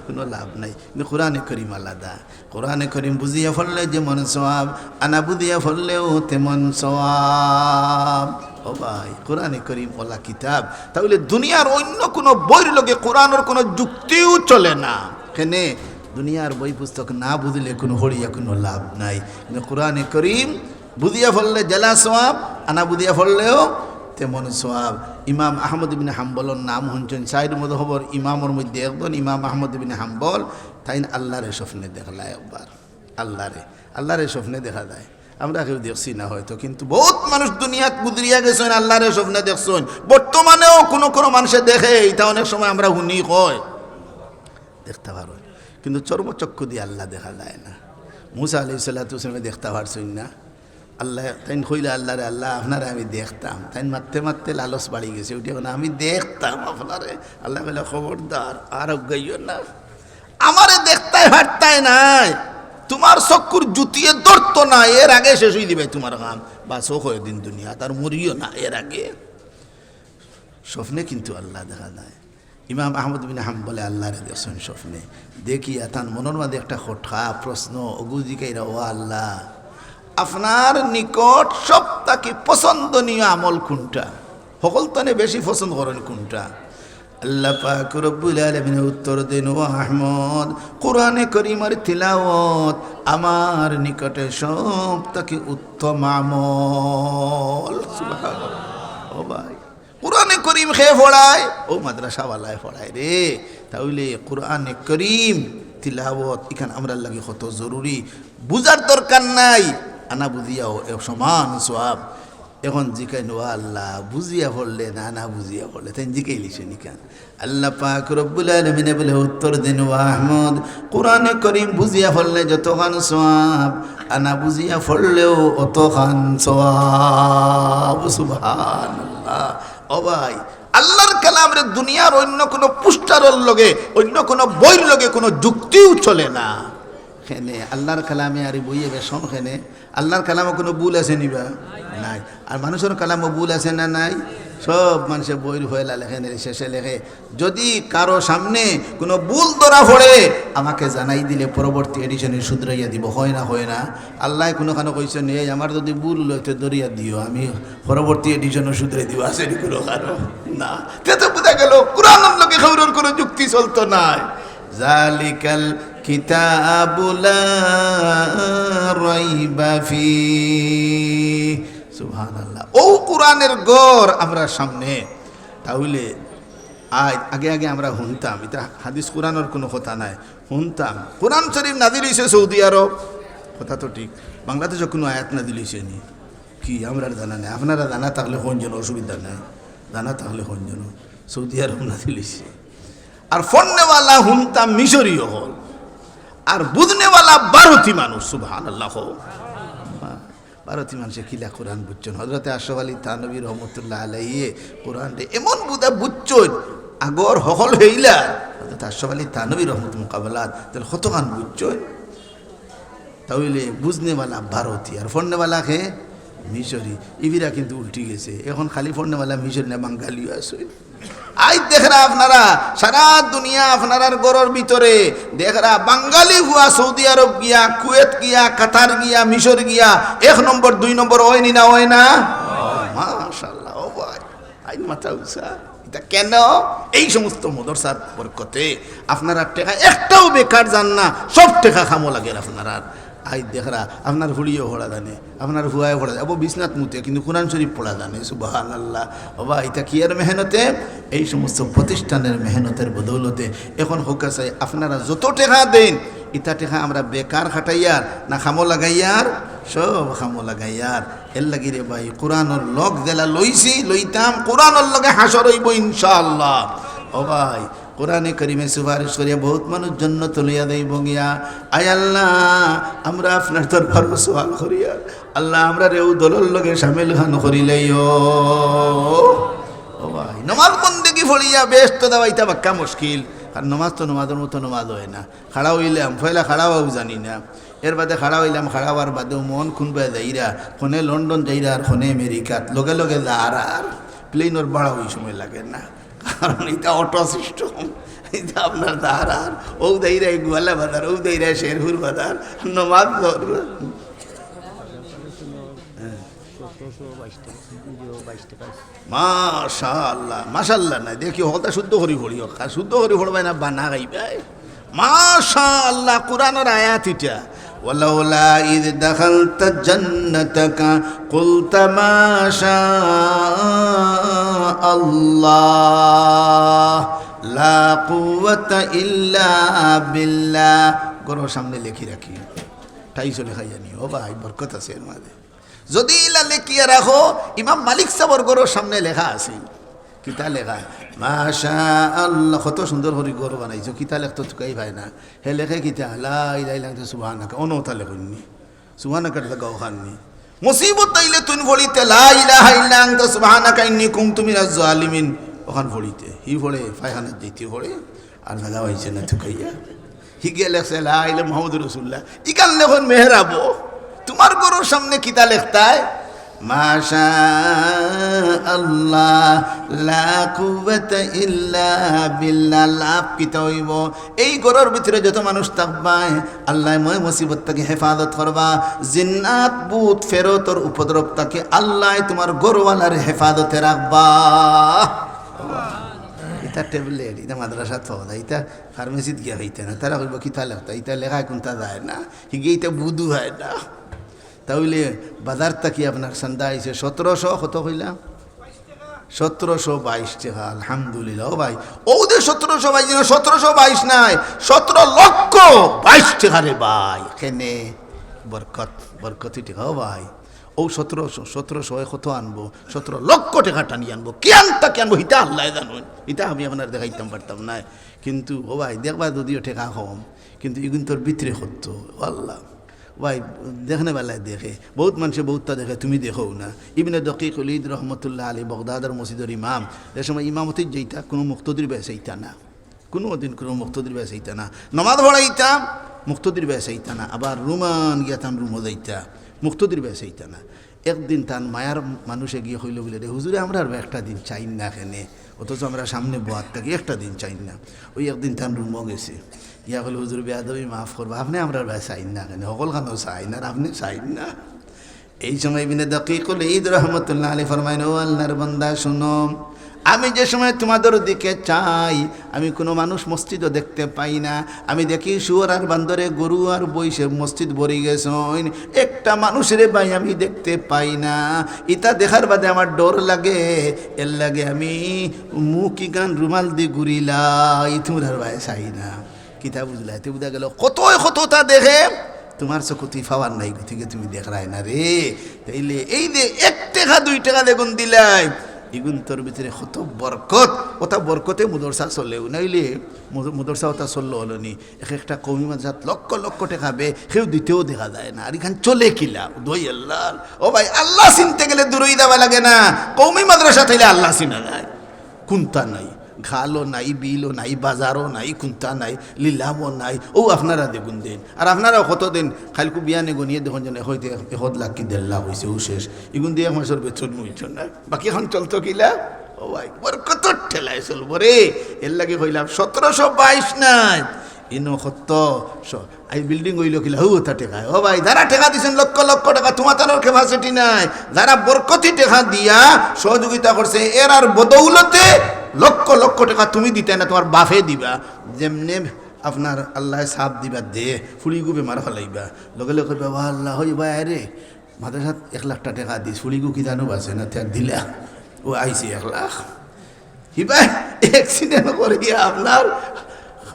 কোনো লাভ নাই। কিন্তু কোরআনে করিম আলাদা। কোরআনে করিম বুঝিয়া পড়লে যেমন সওয়াব, আনা বুঝিয়া পড়লেও তেমন সওয়াব। ও ভাই, কোরআনে করিম অলা কিতাব, তাইলে দুনিয়ার অইন্য কোনো বইর লগে কোরআনর কোনো যুক্তিও চলে না। কেনে? দুনিয়ার বই পুস্তক না বুঝলে কোনো পড়িয়া কোনো লাভ নাই। কিন্তু কোরআনে করিম বুঝিয়া পড়লে যেলা সওয়াব, আনা বুঝিয়া পড়লেও তেমন সওয়াব। ইমাম আহমদ ইবনে হাম্বলর নাম হুনছইন, চাইর মজহবর ইমামর মধ্যে একজন ইমাম আহমদ ইবনে হাম্বল, তাইন আল্লাহরে স্বপ্নে দেখলা একবার। আল্লাহরে, আল্লাহরে স্বপ্নে দেখা যায়। আমরা কেউ দেখছি না হয়তো, কিন্তু বহুত মানুষ দুনিয়াত গুজরিয়া গেছইন, আল্লাহরে স্বপ্নে দেখছইন। বর্তমানেও কোনো কোনো মানুষে দেখে, ইটা অনেক সময় আমরা হুনি কয়, দেখতা পারো, কিন্তু চর্মচক্ষু দিয়া আল্লাহ দেখা যায় না। মুসা আলাইহিস সালাতু ওয়াস সালামে দেখতা পারছইন না। আল্লাহ, তাইন কইলা আল্লাহরে, "আল্লাহ, আপনারে আমি দেখতাম।" তাইন মাততে মাততে লালচ বাড়ি গেছে, উঠে কইন, "আমি দেখতাম আপনারে।" আল্লাহ কইলা, "খবরদার, আর আগাইও না, আমারে দেখতায় পারতায় নায়, তুমার চক্ষুর জুতিয়ে ধরতো না, এর আগে শেষ অই দিবায় তুমার কাম। বাঁচো কয়দিন দুনিয়াত, আর মরিও না এর আগে।" স্বপ্নে কিন্তু আল্লাহ দেখা যায়। ইমাম আহমদ বিন হাম্বলে আল্লাহরে দেখছইন স্বপ্নে। দেখিয়া তান মনর মাঝে একটা খটকা প্রশ্ন, অগু জিকাইরা, "ও আল্লাহ, আপনার নিকট সব থাকি পছন্দনীয় আমল কুনটা? হকল তনে বেশি পছন্দ করইন কুনটা?" আল্লাহ পাক রব্বুল আলামিনে উত্তর দেইন, "ও আহমদ, কোরআনে করিমর তিলাওয়াত আমার নিকটে সব থাকি উত্তম আমল।" সুবহানাল্লাহ। ও ভাই, কোরআনে করিম কে পড়ায়? ও মাদ্রাসাওয়ালায় পড়ায় রে। তাইলে কোরআনে করিম তিলাওয়াত ইখান আমরার লাগি কত জরুরি। বুঝার দরকার নাই, আনা বুঝিয়াও এ সমান সওয়াব। এখন জিকাইন, "ও আল্লাহ, বুঝিয়া পড়লে না, না বুঝিয়া পড়লে?" তাইন জিকাইলিছইন ইখান। আল্লাহ পাক রব্বুল আলামিনে বলে উত্তর দেইন, "ও আহমদ, কোরআনে করিম বুঝিয়া পড়লে যতখান সওয়াব, আনা বুঝিয়া পড়লেও অতখান সওয়াব।" সুবহানাল্লাহ। ও ভাই, আল্লাহর কালামরে দুনিয়ার অন্য কোনো পোস্টারর লগে, অন্য কোনো বইর লগে কোনো যুক্তিও চলে না। কেনে আল্লাহর কালামে আর বইয়ে বেশম কেনে, আল্লাহর কালামো কোনো ভুল আছে নি বা? নাই। আর মানুষর কালামো ভুল আছে না নাই? সব মানুষে বইর পয়লা লেখে, নে শেষে লেখে। যদি কারো সামনে কোনো ভুল ধরা পড়ে, আমাকে জানাই দিলে পরবর্তী এডিশনে শুধরাইয়া দিব, হয় না, হয় না? আল্লাহ কোনোখানো কইছে নি, "এই আমার যদি ভুল অইলে তে ধরিয়া দিও, আমি পরবর্তী এডিশনও শুধরাই দিব", আছে নি কোনো কারো? না। তে তো বুঝা গেল, কোরআনর লগে কেউরর কোনো যুক্তি চলতো নায়। জালিকাল কিতাবু লা রাইবা ফি। সুবহানাল্লাহ। ও কোরআনের ঘর আমরার সামনে। তাহলে আ-, আগে আগে আমরা হুনতাম, ইটা হাদিস কোরআনর কোনো কথা নাই, হুনতাম। কোরআন শরীফ নাজিল অইছে সৌদি আরব, কথা তো ঠিক। বাংলাদেশো কোনো আয়াত নাজিল অইছে নি? কি আমরার জানা নাই? আপনারা জানা থাকলে কইন যেন, অসুবিধা নাই, জানা থাকলে কইন যেন। সৌদি আরব নাজিল অইছে। আর পড়নেওয়ালা হুনতাম মিশরি অকল, আর বুঝনেওয়ালা ভারতি মানুষ। সুবহানাল্লাহ। ভারতি মানুষে কিলা কোরআন বুঝছইন? হযরতে আশরাফ আলী থানভী রহমতুল্লাহ আলাইহি কোরআনরে এমন বুঝা বুঝছইন, আগর হকল হেইলা হযরতে আশরাফ আলী থানভী রহমত মোকাবেলাত, তাইলে কতখান বুঝছইন? তাইলে বুঝনেওয়ালা ভারতি আর পড়নেওয়ালা কে মিশরি। ইবিরা কিন্তু উল্টি গেছে, এখন খালি পড়নেওয়ালা মিশরি না, বাঙালিও আছে। আইজ দেখরা আপনারা, সারা দুনিয়া আপনারার ঘরর ভিতরে দেখরা, বাঙালি পুয়া সৌদি আরব গিয়া, কুয়েত গিয়া, কাতার গিয়া, মিশর গিয়া, এক নম্বর, দুই নম্বর অয় নি না, অয় না? মাশাআল্লাহ, ও ভাই, আইজ মাথা উঁচা। ইটা কেনে? এই সমস্ত মাদ্রাসার বরকতে। আপনারার টেকা একটাও বেকার যার না, সব টেকা কামো লাগের আপনারার। আইজ দেখরা, আপনার ফুড়িও পড়া জানে, আপনার পুয়ায়ও পড়া জানে, অবো বিছনাত মুতে, কিন্তু কোরআন শরীফ পড়া জানে, সুবহানাল্লাহ। ও ভাই, ইটা কিয়ার মেহনতে? এই সমস্ত প্রতিষ্ঠানের মেহনতের বদৌলতে। এখন কউক্কা চাই, আপনারা যত টেকা দেইন, ইতা টেকা আমরা বেকার খাটাইয়ার না কামো লাগাইয়ার? সব কামো লাগাইয়ার। এরলাগি রে ভাই, কোরআনর লগ যেলা লইছি, লইতাম, কোরআনর লগে হাশর অইবো ইনশাআল্লাহ। ও ভাই, কোরআনে করিমে সুপারিশ করিয়া বউত মানুষ জন্নতো লইয়া যাইবো গিয়া। আয় আল্লাহ, আমরা আপনার দরবারো সওয়াল করিয়ার, আল্লাহ, আমরারে অউ দলর লগে শামিল খান করিলাইও। ও ভাই, নমাজ বন্দেগি পড়িয়া বেহেস্তো যাওয়া ইতা বাক্কা মুশকিল। আর নমাজ তো নমাজর মতো নমাজ অয় না। খাড়া অইলাম, পয়লা খাড়া অওয়াও জানি না, এরবাদে খাড়া অইলাম, খাড়া অওয়ার বাদেও মন কুনবায় যাইরা, কনে লন্ডন যাইরা আর কনে আমেরিকাত, লগে লগে যার আর প্লেনর ভাড়া অউ সময় লাগে না। কারণ ইতা auto system, ইতা আপনার যার আর, অউ যাইরা গোয়ালা বাজার, অউ যাইরা শেরপুর বাজার, নমাজ ধর। মাশাআল্লাহ, মাশাআল্লাহ নায়, দেখি হকলতা শুদ্ধ করি পড়িও, আর শুদ্ধ করি পড়বায় না, বানা খাইবায়। মাশাআল্লাহ, কোরআনর আয়াত ইটা। ولولا إذ دخلت جنتك قلت ما شاء الله لا قوة إلا بالله। ঘরর সামনে লেখি রাখি, টাইলসো লেখাইয়া নিও, ও ভাই, বরকত আছে এর মাঝে। যদি ইলা লেখিয়া রাখো, ইমাম মালিক সাবর ঘরর সামনে লেখা আছে। কিতা লেখা? মাশাআল্লাহ, কত সুন্দর করি ঘর বানাইছো। কিতা লেখতো তুকাই পায় না। হে লেখে কিতা? লা ইলাহা ইল্লা আনতা সুবহানাকা। অনো অতা লেখইন নি। সুবহানাকার জাগা অখান নি। মুসিবত আইলে তুইন পড়িতে, লা ইলাহা ইল্লা আনতা সুবহানাকা ইন্নী কুনতু মিনাজ জালিমিন। অখান পড়িতে। হি পড়ে, পায়খানাত যাইতে পড়ে। আর জাগা পাইছে না তুকাইয়া। হিগে লেখছে, লা ইলাহা মুহাম্মাদুর রাসূলুল্লাহ। ইখান লেখইন মেহরাবো। তুমার ঘরর সামনে কিতা লেখতায়? মাশাআল্লাহ, লা কুওয়াতা ইল্লা বিল্লাহ। লাভ কিতা অইবো? এই ঘরর ভিতরে যত মানুষ থাকবায়, আল্লায় ময় মুসিবত থাকি হেফাজত করবা। জিন্নাত, ভূত, ফেরেতর উপদ্রব থাকি আল্লায় তুমার ঘরওয়ালার হেফাজতে রাখবা। ইতা ট্যাবলেট, ইতা মাদ্রাসাত পাওয়া যায়, ইতা ফার্মেসিত গিয়া খাইতে না। তারা কইবো, "কিতা লেখতা? ইতা লেখায় কুনতা যায় না।" হিগে ইতা বুধু হয় না। তাইলে বাজার থাকি আপনার চান্দা আইছে সতেরোশো, কত কইলা? সতেরোশো বাইশ টেকা, আলহামদুলিল্লাহ। ও ভাই, অউ যে সতেরোশো বাইশ, ইনো সতেরোশো বাইশ নায়, সতেরো লক্ষ বাইশ টেকা রে ভাই। কেনে? বরকত, বরকতি টেকা, ও ভাই। অউ সতেরোশো, সতেরোশো অয় কত আনবো? সতেরো লক্ষ টেকা টানি আনবো। কিয়ান থাকি আনবো, হিতা আল্লায় জানইন। হিতা আমি আপনারে দেখাইতাম পারতাম নায়। কিন্তু ও ভাই, দেখবা যদিও টেকা কম, কিন্তু ইগুইন্তর ভিতরে কত, ও আল্লাহ। ভাই, দেখনে বেলায় দেখে, বউত মানষে বউততা দেখে, তুমি দেখো না। ইবনে দকিকুল ইদ রহমতুল্লাহ আলী, বগদাদর মসজিদর ইমাম, যে সময় ইমামতিত যাইতা, কুনু মুক্তদির বায় চাইতা না, কুনু দিন কুনু মুক্তদির বায় চাইতা না। নমাজ পড়াইতা, মুক্তদির বায় চাইতা না। আবার রুমান গিয়া তান রুমো যাইতা, মুক্তদির বায় চাইতা না। একদিন তান মায়ার মানুষে গিয়া কইলো বুলে, "রে হুজুরে, আমরার বায় একটা দিন চাইন না কেনে, অথচ আমরা সামনে বওয়াত থাকি, একটা দিন চাইন না।" অউ একদিন তান রুমো গেছে, গিয়া কইলো, "হুজুর, বেয়াদবি মাফ করবা, আপনে আমরার বায় চাইন না কেনে, হকলখানো চাইন, আর আপনে চাইন না।" এই সময় ইবনে দকিকুল ইদ রহমতুল্লাহ আলী ফরমাইন, "ও আল্লাহর বান্দা, শুনো, আমি যে সময় তোমাদের দিকে চাই, আমি কুনু মানুষ মসজিদো দেখতে পাই না। আমি দেখি শুয়োর আর বান্দরে, গরু আর বইষে মসজিদ ভরি গেছইন, একটা মানুষরে ভাই আমি দেখতে পাই না। ইতা দেখার বাদে আমার ডর লাগে, এরলাগি আমি মুখ ইখান রুমালদি ঘুরিলাই, তুমরার বায় চাই না।" কিতা বুঝলায়? তে বুঝা গেলো, কতয় কততা দেখে, তুমার চকুত ই পাওয়ার নাই, গতিকে তুমি দেখরায় না রে। তাইলে এই যে এক টেকা, দুই টেকা যেগুন দিলায়, ইগুনতর ভিতরে কত বরকত, অতা বরকতে মাদ্রাসা চলেও, নাইলে মাদ-, মাদ্রাসা অতা চললো অলো নি। এক একটা কওমি মাদ্রাসাত লক্ষ লক্ষ টেকা বে, কেউ দিতেও দেখা যায় না। আর ইখান চলে কিলা? দই আল্লাহ। ও ভাই, আল্লাহ চিনতে গেলে দূরই যাওয়া লাগে না, কওমি মাদ্রাসাত আইলে আল্লাহ চিনা যায়। কুন্তা নাই, খালও নাই, বিলও নাই, বাজারও নাই, কুন্তা নাই, লিলামও নাই। অউ আপনারা যেগুন দেইন, আর আপনারাও কত দেইন, কাইলকু বিয়ানে গনিয়া দেখইন যেন হয়তো এক, এক লাখ কি দেড় লাখ অইছে, অউ শেষ। ইগুন দি এক মাসর বেতন অইতো না, বাকি অখন চলতো কিলা? ও ভাই, বরকতর ঠেলায় চলবো রে। এরলাগি কইলাম, সতেরোশো বাইশ নায়, ইনো কত স-, এই বিল্ডিং অইলো কিলা? হউ, অতা টেকায়। ও ভাই, যারা টেকা দিছইন লক্ষ লক্ষ টেকা, তুমাতানর capacity নাই। যারা বরকতি টেকা দিয়া সহযোগিতা করছে, এরার বদৌলতে লক্ষ লক্ষ টেকা তুমি দিতায় না, তুমার বাফে দিবা। যেমনে আপনার আল্লায় সাব দিবা দে, ফুড়িগু বেমার ফালাইবা, লগে লগে কইবা, "ওয়া আল্লাহ, অই ভাই রে, মাদ্রাসাত এক লাখটা টেকা দিস, ফুড়িগু কিজানু বাঁচে না, তে দিলা, অউ আইছে এক লাখ।" হিবায় accident করিয়া আপনার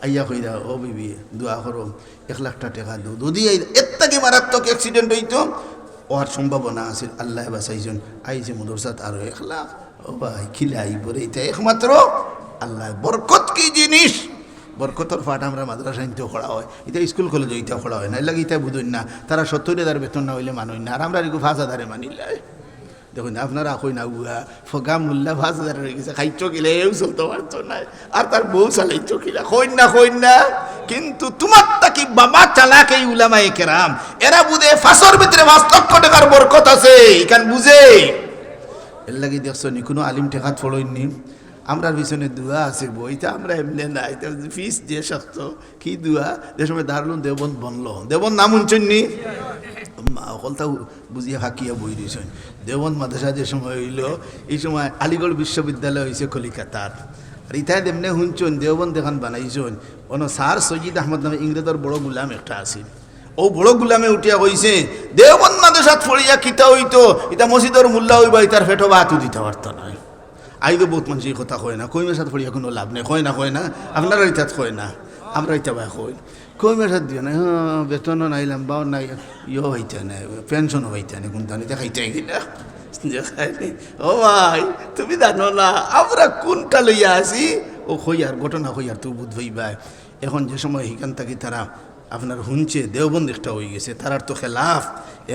আইয়া কইরা, "ও বিবি, দোয়া করো, এক লাখটা টেকা দেও।" যদি এই এর থাকি মারাত্মক accident অইতো, অওয়ার সম্ভাবনা আছিল, আল্লায় বাঁচাইছইন, আইছে মাদ্রাসাত আরো এক লাখ। ও ভাই, কিলা আইবো রে, ইতা একমাত্র আল্লায়। বরকত কি জিনিস? বরকতর পাঠ আমরা মাদ্রাসাইন্তে পড়া অয়, ইতা স্কুল কলেজো ইতা পড়া অয় না, এরলাগি ইতা বুঝইন না। তারা সত্তইর হাজার বেতন না অইলে মানইন না, আর আমরার ইগু পাঁচ হাজারে মানিলায়। দেখইন, আপনারা কইন না, উয়া ফগা মোল্লা পাঁচ হাজার অইগেছে, খাইতো কিলা, এও চলতো পারতো নায়, আর তার বউ চালাইতো কিলা, কইন না, কইন না। কিন্তু তুমার থাকি বাবা চালাক এই উলামায়ে কেরাম, এরা বুঝে পাঁচর ভিতরে পাঁচ লক্ষ টেকার বরকত আছে, ইখান বুঝে। এরলাগি দেখছো নি, কুনু আলিম টেকাত পড়ইন নি? আমরার পিছনে দোয়া আছে বউ, ইতা আমরা এমনে না, ইতা ফিস যে শক্ত, কি দোয়া? যে সময় দারুল উলুম দেওবন্দ বনলো, দেওবন্দ নাম হুনছইন নি? মা, হকলতা বুঝিয়া হাকিয়া বই রইছইন। দেওবন্দ মাদ্রাসা যে সময় অইলো, ই সময় আলিগড় বিশ্ববিদ্যালয় অইছে কলিকাতার। আর ইতায় যেমনে হুনছইন, দেওবন্দ যেখান বানাইছইন, অনো স্যার সৈয়দ আহমদ নামে ইংরেজর বড় গুলাম একটা আছিল। অউ বড় গুলামে উঠিয়া কইছে, "দেওবন্দ মাদ্রাসাত পড়িয়া কিতা অইতো? ইতা মসজিদর মোল্লা অইবা, ইতার পেটো ভাতও দিতা পারতা নায়।" আইজও বউত মানষে ই কথা কয় না, কওমি মাদ্রাসাত পড়িয়া কুনু লাভ নাই, কয় না, কয় না, আপনারার ইতাত কয় না, আমরার ইতা বায় কই। কওমি মাদ্রাসাত দিও না, হ্যাঁ, বেতনও নাই, লাম্বাও নাই, ইয়ো পাইতা নায়, পেনশনও পাইতা নায়, কুন্তা নাই, দেখাইতে গেলা। ও ভাই, তুমি জানো না আমরা কুনটা লইয়া আছি? অউ কইয়ার, ঘটনা কইয়ার, তুই বুঝ পাইবায়। অখন যে সময় হিখান থাকি তারা আপনার হুনছে, দেওবন্দ একটা অইগেছে, তারার তো খেলাফ।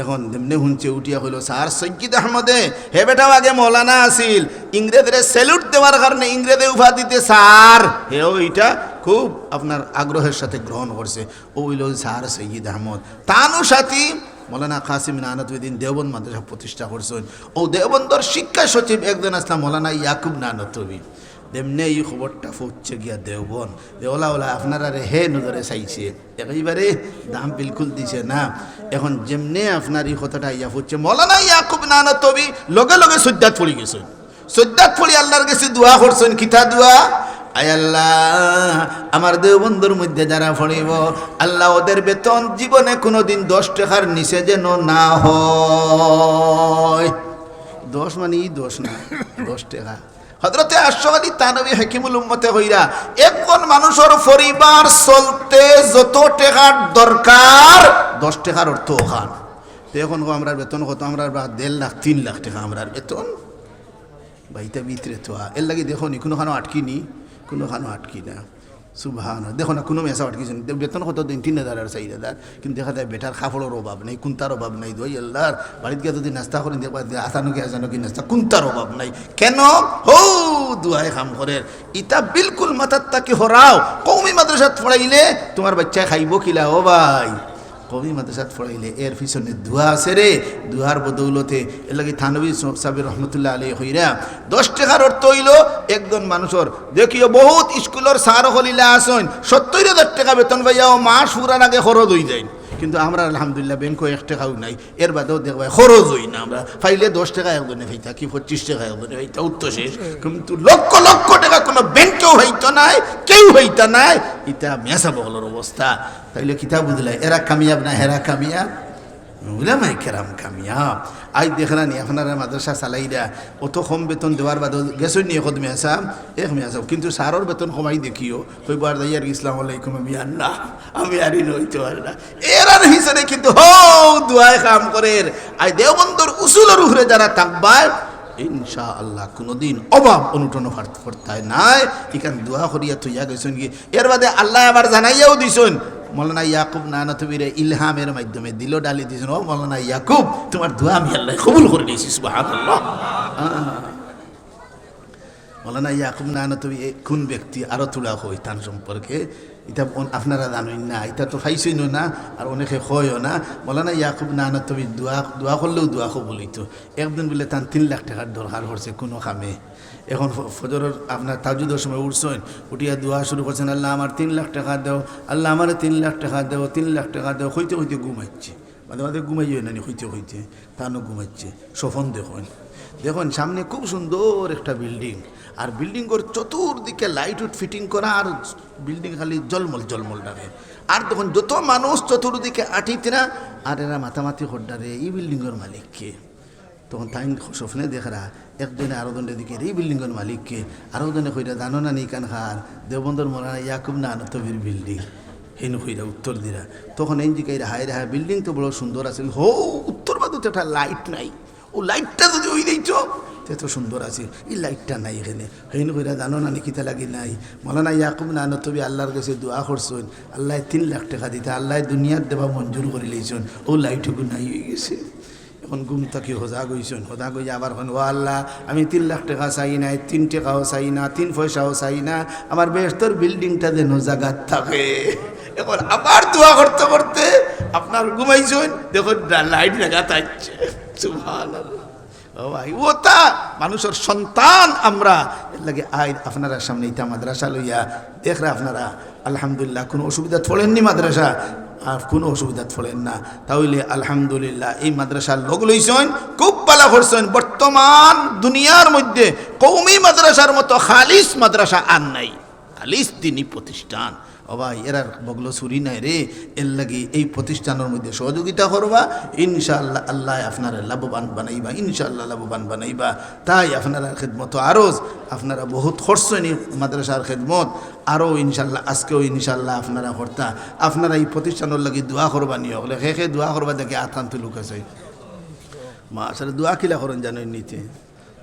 অখন যেমনে হুনছে, উঠিয়া কইলো, "স্যার সৈয়দ আহমদে, হে বেটাও আগে মৌলানা আছিল, ইংরেজরে salute দেওয়ার কারণে ইংরেজে উপাধি দিতে স্যার।" হেও ইটা খুব আপনার আগ্রহের সাথে গ্রহণ করছে। অউ অইলো স্যার সৈয়দ আহমদ। তানু সাথী মৌলানা কাসিম নানতবী দিন দেওবন্দ মাদ্রাসা প্রতিষ্ঠা করছইন। অউ দেওবন্দর শিক্ষা সচিব একজন আছলা মৌলানা ইয়াকুব নানতবী। যেমনে ই খবরটা পৌঁছে গিয়া দেওবন্দ, যে ওলা ওলা আপনারারে হে নজরে চাইছে, একেবারে দাম বিলকুল দিছে না। অখন যেমনে আপনার ই কথাটা আইয়া পৌঁছে, মৌলানা ইয়াকুব নানতবী লগে লগে সজ্জাত পড়ি গেছইন। সজ্জাত পড়ি আল্লার গেছে দোয়া করছইন, কিতা দোয়া? "আয় আল্লাহ, আমার দেওবন্দর মধ্যে যারা পড়িবো, আল্লাহ, ওদের বেতন জীবনে কুনুদিন দশ টেকার নিচে যেন না হয়।" দশ মানে ই দশ না, দশ টেকা। হযরতে আশরাফ আলী থানভী হাকিমুল উম্মতে কইরা, একজন মানুষর পরিবার চলতে যত টেকার দরকার, দশ টেকার অর্থ অখান। তে অখন কও, আমরার বেতন কত? আমরার বা দেড় লাখ, তিন লাখ টেকা আমরার বেতন। বা ইতা ভিতরে তো আ-, এরলাগি দেখো নি, কুনুখানো আটকি নি, কুনুখানো আটকি না। সুবহানাল্লাহ। দেখো না, কুনু মেসাব আটকিছে নি। বেতন কত দেইন? তিন হাজার আর চাইর হাজার। কিন্তু দেখা যায় বেটার কাপড়র অভাব নাই, কুন্তার অভাব নাই। দোয়াই আল্লার, বাড়িত গিয়া যুদি নাস্তা করইন, দেখবা যে আচানকে আচানকে নাস্তা, কুন্তার অভাব নাই। কেন? হউ দোয়ায় কাম করের। ইতা বিলকুল মাথাত থাকি হরাও। কওমি মাদ্রাসাত পড়াইলে তুমার বাইচ্চায় খাইবো কিলা? ও ভাই, কওমি মাদ্রাসাত পড়াইলে এর পিছনে দোয়া আছে রে, দোয়ার বদৌলতে। এরলাগি থানভী স-, সাহেব রহমতুল্লাহ আলাইহি কইরা, দশ টেকার অর্থ অইলো একজন মানুষর, দেখিও, বউত ইস্কুলর স্যার অকল ইলা আছইন, সত্তইর হাজার টেকা বেতন পাইয়াও মাস ফুরার আগে খরচ অইযাইন। কিন্তু আমরার আলহামদুলিল্লাহ ব্যাংকো এক টেকাও নাই, এর বাদেও দেখবায় খরচ অই না। আমরা পাইলে দশ টেকা একজনে পাইতা, কি পঁচিশ টেকা একজনে পাইতা, উত্তর শেষ। কিন্তু লক্ষ লক্ষ টেকা কুনু ব্যাংকেও পাইতো নায়, কেউ পাইতা নায়। ইতা মেসাব অকলর অবস্থা। তাইলে কিতা বুঝলায়, এরা কামিয়াব না হেরা কামিয়াব? উলামায়ে কেরাম কামিয়াব। আইজ দেখরা নি, আপনারা মাদ্রাসা চালাইরা, অত কম বেতন দেওয়ার বাদেও গেছইন নি একজন মেসাব, এক মেসাব, কিন্তু স্যারর বেতন কমাই দেখিও, কইবো, "আর যাইয়ার, আসসালামু আলাইকুম, আমি আর না, আমি আর ইনো অইতে পারি না।" এরার পিছনে কিন্তু হউ দোয়ায় কাম করের। আইজ দেওবন্দর উসুলর উপরে যারা থাকবায়, ইনশাআল্লাহ কুনুদিন অভাব অনটন পড়তায় নায়। ইখান দোয়া করিয়া থইয়া গেছইন গি। এর বাদে আল্লায় আবার জানাইয়াও দিছইন, মৌলানা ইয়াকুব নানতবীরে ইলহামের মাধ্যমে দিলো ডালি দিছইন, "ও মৌলানা ইয়াকুব, তুমার দোয়া আমি আল্লায় কবুল করি নিছি।" সুবহানাল্লাহ। আহ। মৌলানা ইয়াকুব নানতবী এ-, কুন ব্যক্তি? আরো থুড়া কই তান সম্পর্কে। ইতা অন-, আপনারা জানইন না, ইতা তো পাইছইনও না, আর অনেকে কয়ও না। মৌলানা ইয়াকুব নানতবীর দোয়া, দোয়া করলেও দোয়া কবুল অইতো। একদিন বুলে তান তিন লাখ টেকার দরকার পড়ছে কুনু কামে। এখন ফ-, ফজরর আপনার তাহাজ্জুদর সময় উঠছইন, উঠিয়া দোয়া শুরু করছইন, "আল্লাহ, আমার তিন লাখ টেকা দেও, আল্লাহ, আমারে তিন লাখ টেকা দেও, তিন লাখ টেকা দেও।" কইতে কইতে ঘুম আইছে। মাঝে মাঝে ঘুমাইও না নি, কইতে কইতে তানও ঘুম আইছে। স্বপন দেখইন, দেখইন সামনে খুব সুন্দর একটা বিল্ডিং, আর বিল্ডিংর চতুর্দিকে লাইট উট ফিটিং করা, আর বিল্ডিং খালি জলমল জলমল ডাকে। আর তখন যত মানুষ চতুর্দিকে আটিতরা, আর এরা মাতামাতি কররা রে, "ই বিল্ডিংর মালিক কে?" তখন তাইন স্বপ্নে দেখরা, একজনে আরো জনরে জিকাইরা, "ই বিল্ডিংর মালিক কে?" আরো জনে কইরা, "জানো না নি ইখান কার?" "দেওবন্দর মৌলানা ইয়াকুব নানতবীর বিল্ডিং।" হেন কইরা উত্তর দিরা। তখন এইন জিকাইরা, "হায় রে হায়, বিল্ডিং তো বড় সুন্দর আছিল, হউ উত্তর বাদে তো একটা লাইট নাই, অউ লাইটটা যুদি অই যাইতো, তে তো সুন্দর আছিল, ই লাইটটা নাই কেনে।" হেন কইরা, "জানো না নি কিতা লাগি নাই?" মৌলানা ইয়াকুব নানতবী আল্লার গেছে দোয়া করছইন, আল্লায় তিন লাখ টেকা দিতা, আল্লায় দুনিয়াত দেওয়া মঞ্জুর করি লইছইন, অউ লাইটটুকু নাই অই গেছে। এখন ঘুম থাকি হজাগ অইছইন, হজাগ অইয়া আবার কইন, "ও আল্লাহ, আমি তিন লাখ টেকা চাই না, তিন টেকাও চাই না, তিন পয়সাও চাই না, আমার বেহেশতর বিল্ডিংটা যেন জাগাত থাকে।" এখন আবার দোয়া করতে করতে আপনার ঘুমাইছইন, দেখইন লা-, লাইট জাগাত আইছে। সুবহানাল্লাহ। ও ভাই, অতা মানুষর সন্তান আমরা। এরলাগি আইজ আপনারার সামনে ইতা মাদ্রাসা লইয়া দেখরা আপনারা, আলহামদুলিল্লাহ, কুনু অসুবিধাত পড়েন নি মাদ্রাসা, আর কুনু অসুবিধাত পড়েন না। তা অইলে আলহামদুলিল্লাহ, এই মাদ্রাসার লগ লইছইন, খুব ভালা করছইন। বর্তমান দুনিয়ার মধ্যে কওমি মাদ্রাসার মতো খালিস মাদ্রাসা আর নাই, খালিস দিনী প্রতিষ্ঠান। ও ভাই, এরার বগলো ছুরি নাই রে, এরলাগি এই প্রতিষ্ঠানর মধ্যে সহযোগিতা করবা, ইনশাআল্লাহ আল্লায় আপনারে লাভবান বানাইবা, ইনশাআল্লাহ লাভবান বানাইবা। তাই আপনারার খেদমতো আরজ, আপনারা বউত করছইন ই মাদ্রাসার খেদমত, আরো ইনশাআল্লাহ, আজকেও ইনশাআল্লাহ আপনারা করতা। আপনারা ই প্রতিষ্ঠানর লাগি দোয়া করবা নি হকলে, কে কে দোয়া করবা দেখি আত খান তুলুক্কা চাই। মা আসলে দোয়া কিলা করইন জানইন নি তে?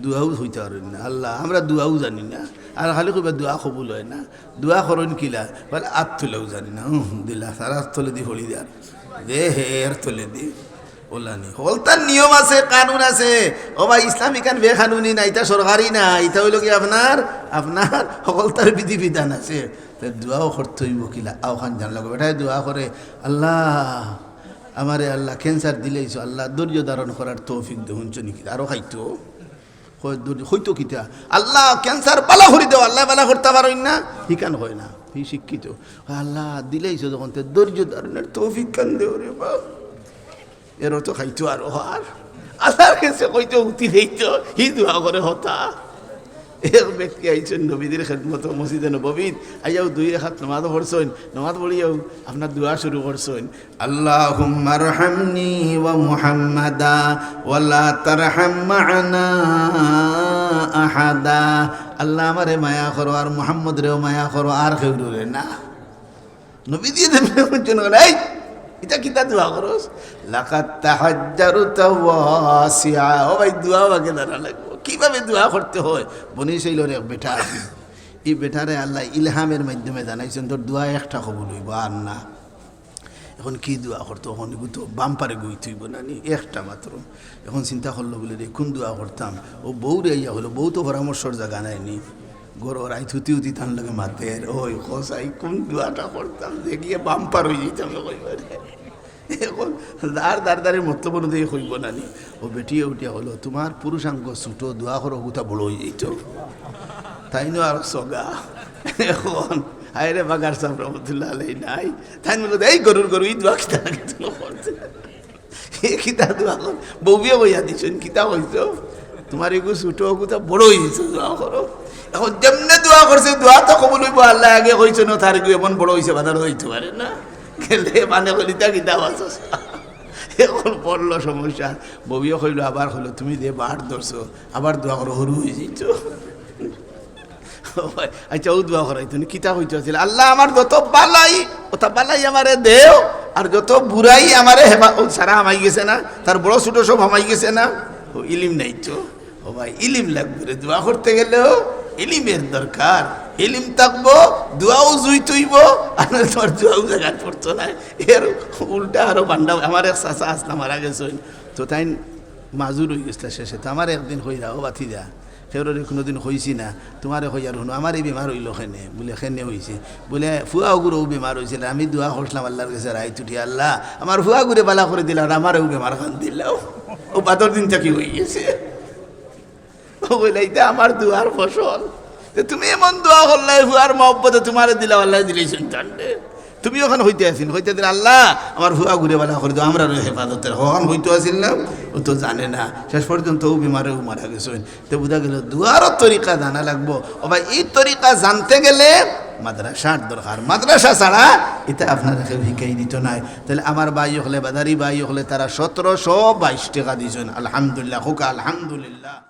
দোয়াও কইতা পারইন না। আল্লাহ, আমরা দোয়াও জানি না। আর খালি কইবা দোয়া কবুল অয় না। দোয়া করইন কিলা? বলে, "আত তুলাও জানি না।" হুম, দিলা, সারা আত তলেদি পড়ি যার। দে হে, এর তলেদি। অলা নি। হকলতার নিয়ম আছে, কানুন আছে। ও ভাই, ইসলাম ইখান বেকানুনি না, ইতা সরকারি না, ইতা অইলো গি আপনার, আপনার হকলতার বিধি বিধান আছে। তে দোয়াও করতে অইবো কিলা, অখান জানা লাগবো। বেটায় দোয়া করে, "আল্লাহ, আমারে আল্লাহ ক্যান্সার দিলাইছো, আল্লাহ ধৈর্য ধারণ করার তৌফিক দেও।" হুনছো নি কিতা? আরো খাইতো। কয়, "ধৈর্য-, কইতো কিতা? আল্লাহ, ক্যান্সার ভালা করি দেও।" আল্লায় ভালা করতা পারইন না? হিখান কয় না, হি শিক্ষিত। কয়, "আল্লাহ, দিলাইছো যখন, তে ধৈর্য ধারণের তৌফিক খান দেও রে বাপ।" এর অর্থ খাইতো আরো আর। আল্লাহর গেছে কইতো, উতি দেইতো, হি দোয়া করে হতা। এক ব্যক্তি আইছইন নবীজির খেদমতো মসজিদে নববীত, আইয়াও দুই রাকাত নামাজ পড়ছইন, নামাজ পড়িয়াও আপনার দোয়া শুরু করছইন, "আল্লাহুম্মা আরহামনি ওয়া মুহাম্মাদা ওয়া লা তারহাম মা'আনা আহাদা।" আল্লাহ, আমারে মায়া করো, আর মুহাম্মদরেও মায়া করো, আর কেউরে না। নবীজিয়ে যেমনে কইছইন, "এই, ইতা কিতা দোয়া করস?" "লাকাদ তাহাজ্জারতা ওয়াসিআ।" ও ভাই, দোয়া বাগে জানা লাগবো। কিভাবে দোয়া করতে হয়? বনি ইসরাইলর এক বেটা আছিল। এই বেটারে আল্লায় ইলহামের মাধ্যমে জানাইছইন, "তোর দোয়া একটা কবুল অইবো, আর না।" এখন কি দোয়া করতো? এখন এগু তো বাম্পারে গইতে অইবো না নি, একটা মাত্র। এখন চিন্তা করলো বুলে, "রে, কুন দোয়া করতাম?" অউ বউরে আইয়া কইলো, বউ তো পরামর্শর জাগা নাই নি। ঘরো রাইত হুতি হুতি তান লগে মাতের, "ওই কসাই, কুন দোয়াটা করতাম? দেখিয়া বাম্পার অইযিতাম অউ কইবারে।" এখন যার যার যার মতলব অনুযায়ী কইবো না নি। অউ বেটিয়ে উঠিয়া কইলো, "তুমার পুরুষাঙ্গ ছুটো, দোয়া করো, অগুতা বড় অইযাইতো।" তাইনও আর সগা। এখন, হায়রে, বাগার সাব রহমতুল্লাহ আলাইহি নাই। তাইন বললো, "এই গরুর গরু, ই দোয়া কিতা লাগে তুমি করতে?" এ কিতা দোয়া কর? বউয়ে কইয়া দিছইন, কিতা কইছো? "তুমার এগু ছুটো, অগুতা বড় অইযাইতো, দোয়া করো।" এখন যেমনে দোয়া করছে, দোয়া তো কবুল অইবো, আল্লায় আগে কইছইন, তার এগু এমন বড় অইছে, বাজারো অইতে পারে না। গেলে মানে কইলিতা কিতা বাসস। এখন পড়লো সমস্যা। বউয়ে কইলো, আবার কইলো, "তুমি যে বাট ধরছো, আবার দোয়া করো, হুরু অইযাইতো।" ও ভাই, আচ্ছা, অউ দোয়া করাইতো নি, কিতা কইতো আছিল? "আল্লাহ, আমার যত বালাই, অতা বালাই আমারে দেও, আর যত বুরাই আমারে হেফা-," অউ সারা হামাই গেছে না, তার বড় ছুটো সব হামাই গেছে না, অউ ইলিম নাই তো। ও ভাই, ইলিম লাগবো রে, দোয়া করতে গেলেও ইলিমের দরকার। ইলিম থাকবো, দোয়াও জুইত অইবো, আর তুমার দোয়াও জাগাত পড়তো নায়। এর উল্টা আরো বান্ডা, আমার এক চাচা আছলা, মারা গেছইন, তো তাইন মাজুর অইগেছলা শেষে, তো আমারে একদিন কইরা, "ও ভাতিজা, কেউরে কুনুদিন কইছি না, তুমারে কইয়ার হুনো, আমার ই বেমার অইলো কেনে?" বুলে, "কেনে অইছে?" বুলে, "ফুয়া অগুরও বেমার অইছিল, আমি দোয়া করছলাম আল্লার গেছে রাইত উঠি, 'আল্লাহ, আমার ফুয়া অগুরে বালা করি দিলাও, আর আমারেও বেমার খান দিলাও।'" অউ বাদর দিন থাকি অইগেছে। ও বুলে, "ইতা আমার দোয়ার ফসল।" তে তুমি এমন দোয়া করলায়, ফুয়ার মহব্বতে তুমারে দিলাও, আল্লায় দিলাইছইন তানরে। তুমি অখান কইতে আছইন, কইতে দিলে, "আল্লাহ, আমার ফুয়া অগুরে বালা করি দেও, আমরারও হেফাজত করো।" অখান কইতে আছিল না, অউ তো জানে না। শেষ পর্যন্ত অউ বেমারেও মারা গেছইন। তে বুঝা গেলো, দোয়ারও তরিকা জানা লাগবো। ও ভাই, ই তরিকা জানতে গেলে মাদ্রাসার দরকার। মাদ্রাসা ছাড়া ইতা আপনারে কেউ হিকাই দিতো নায়। তাইলে আমার ভাই অকলে, বাজারি ভাই অকলে, তারা সতেরোশো বাইশ টেকা দিছইন। আলহামদুলিল্লাহ, কউক্কা আলহামদুলিল্লাহ।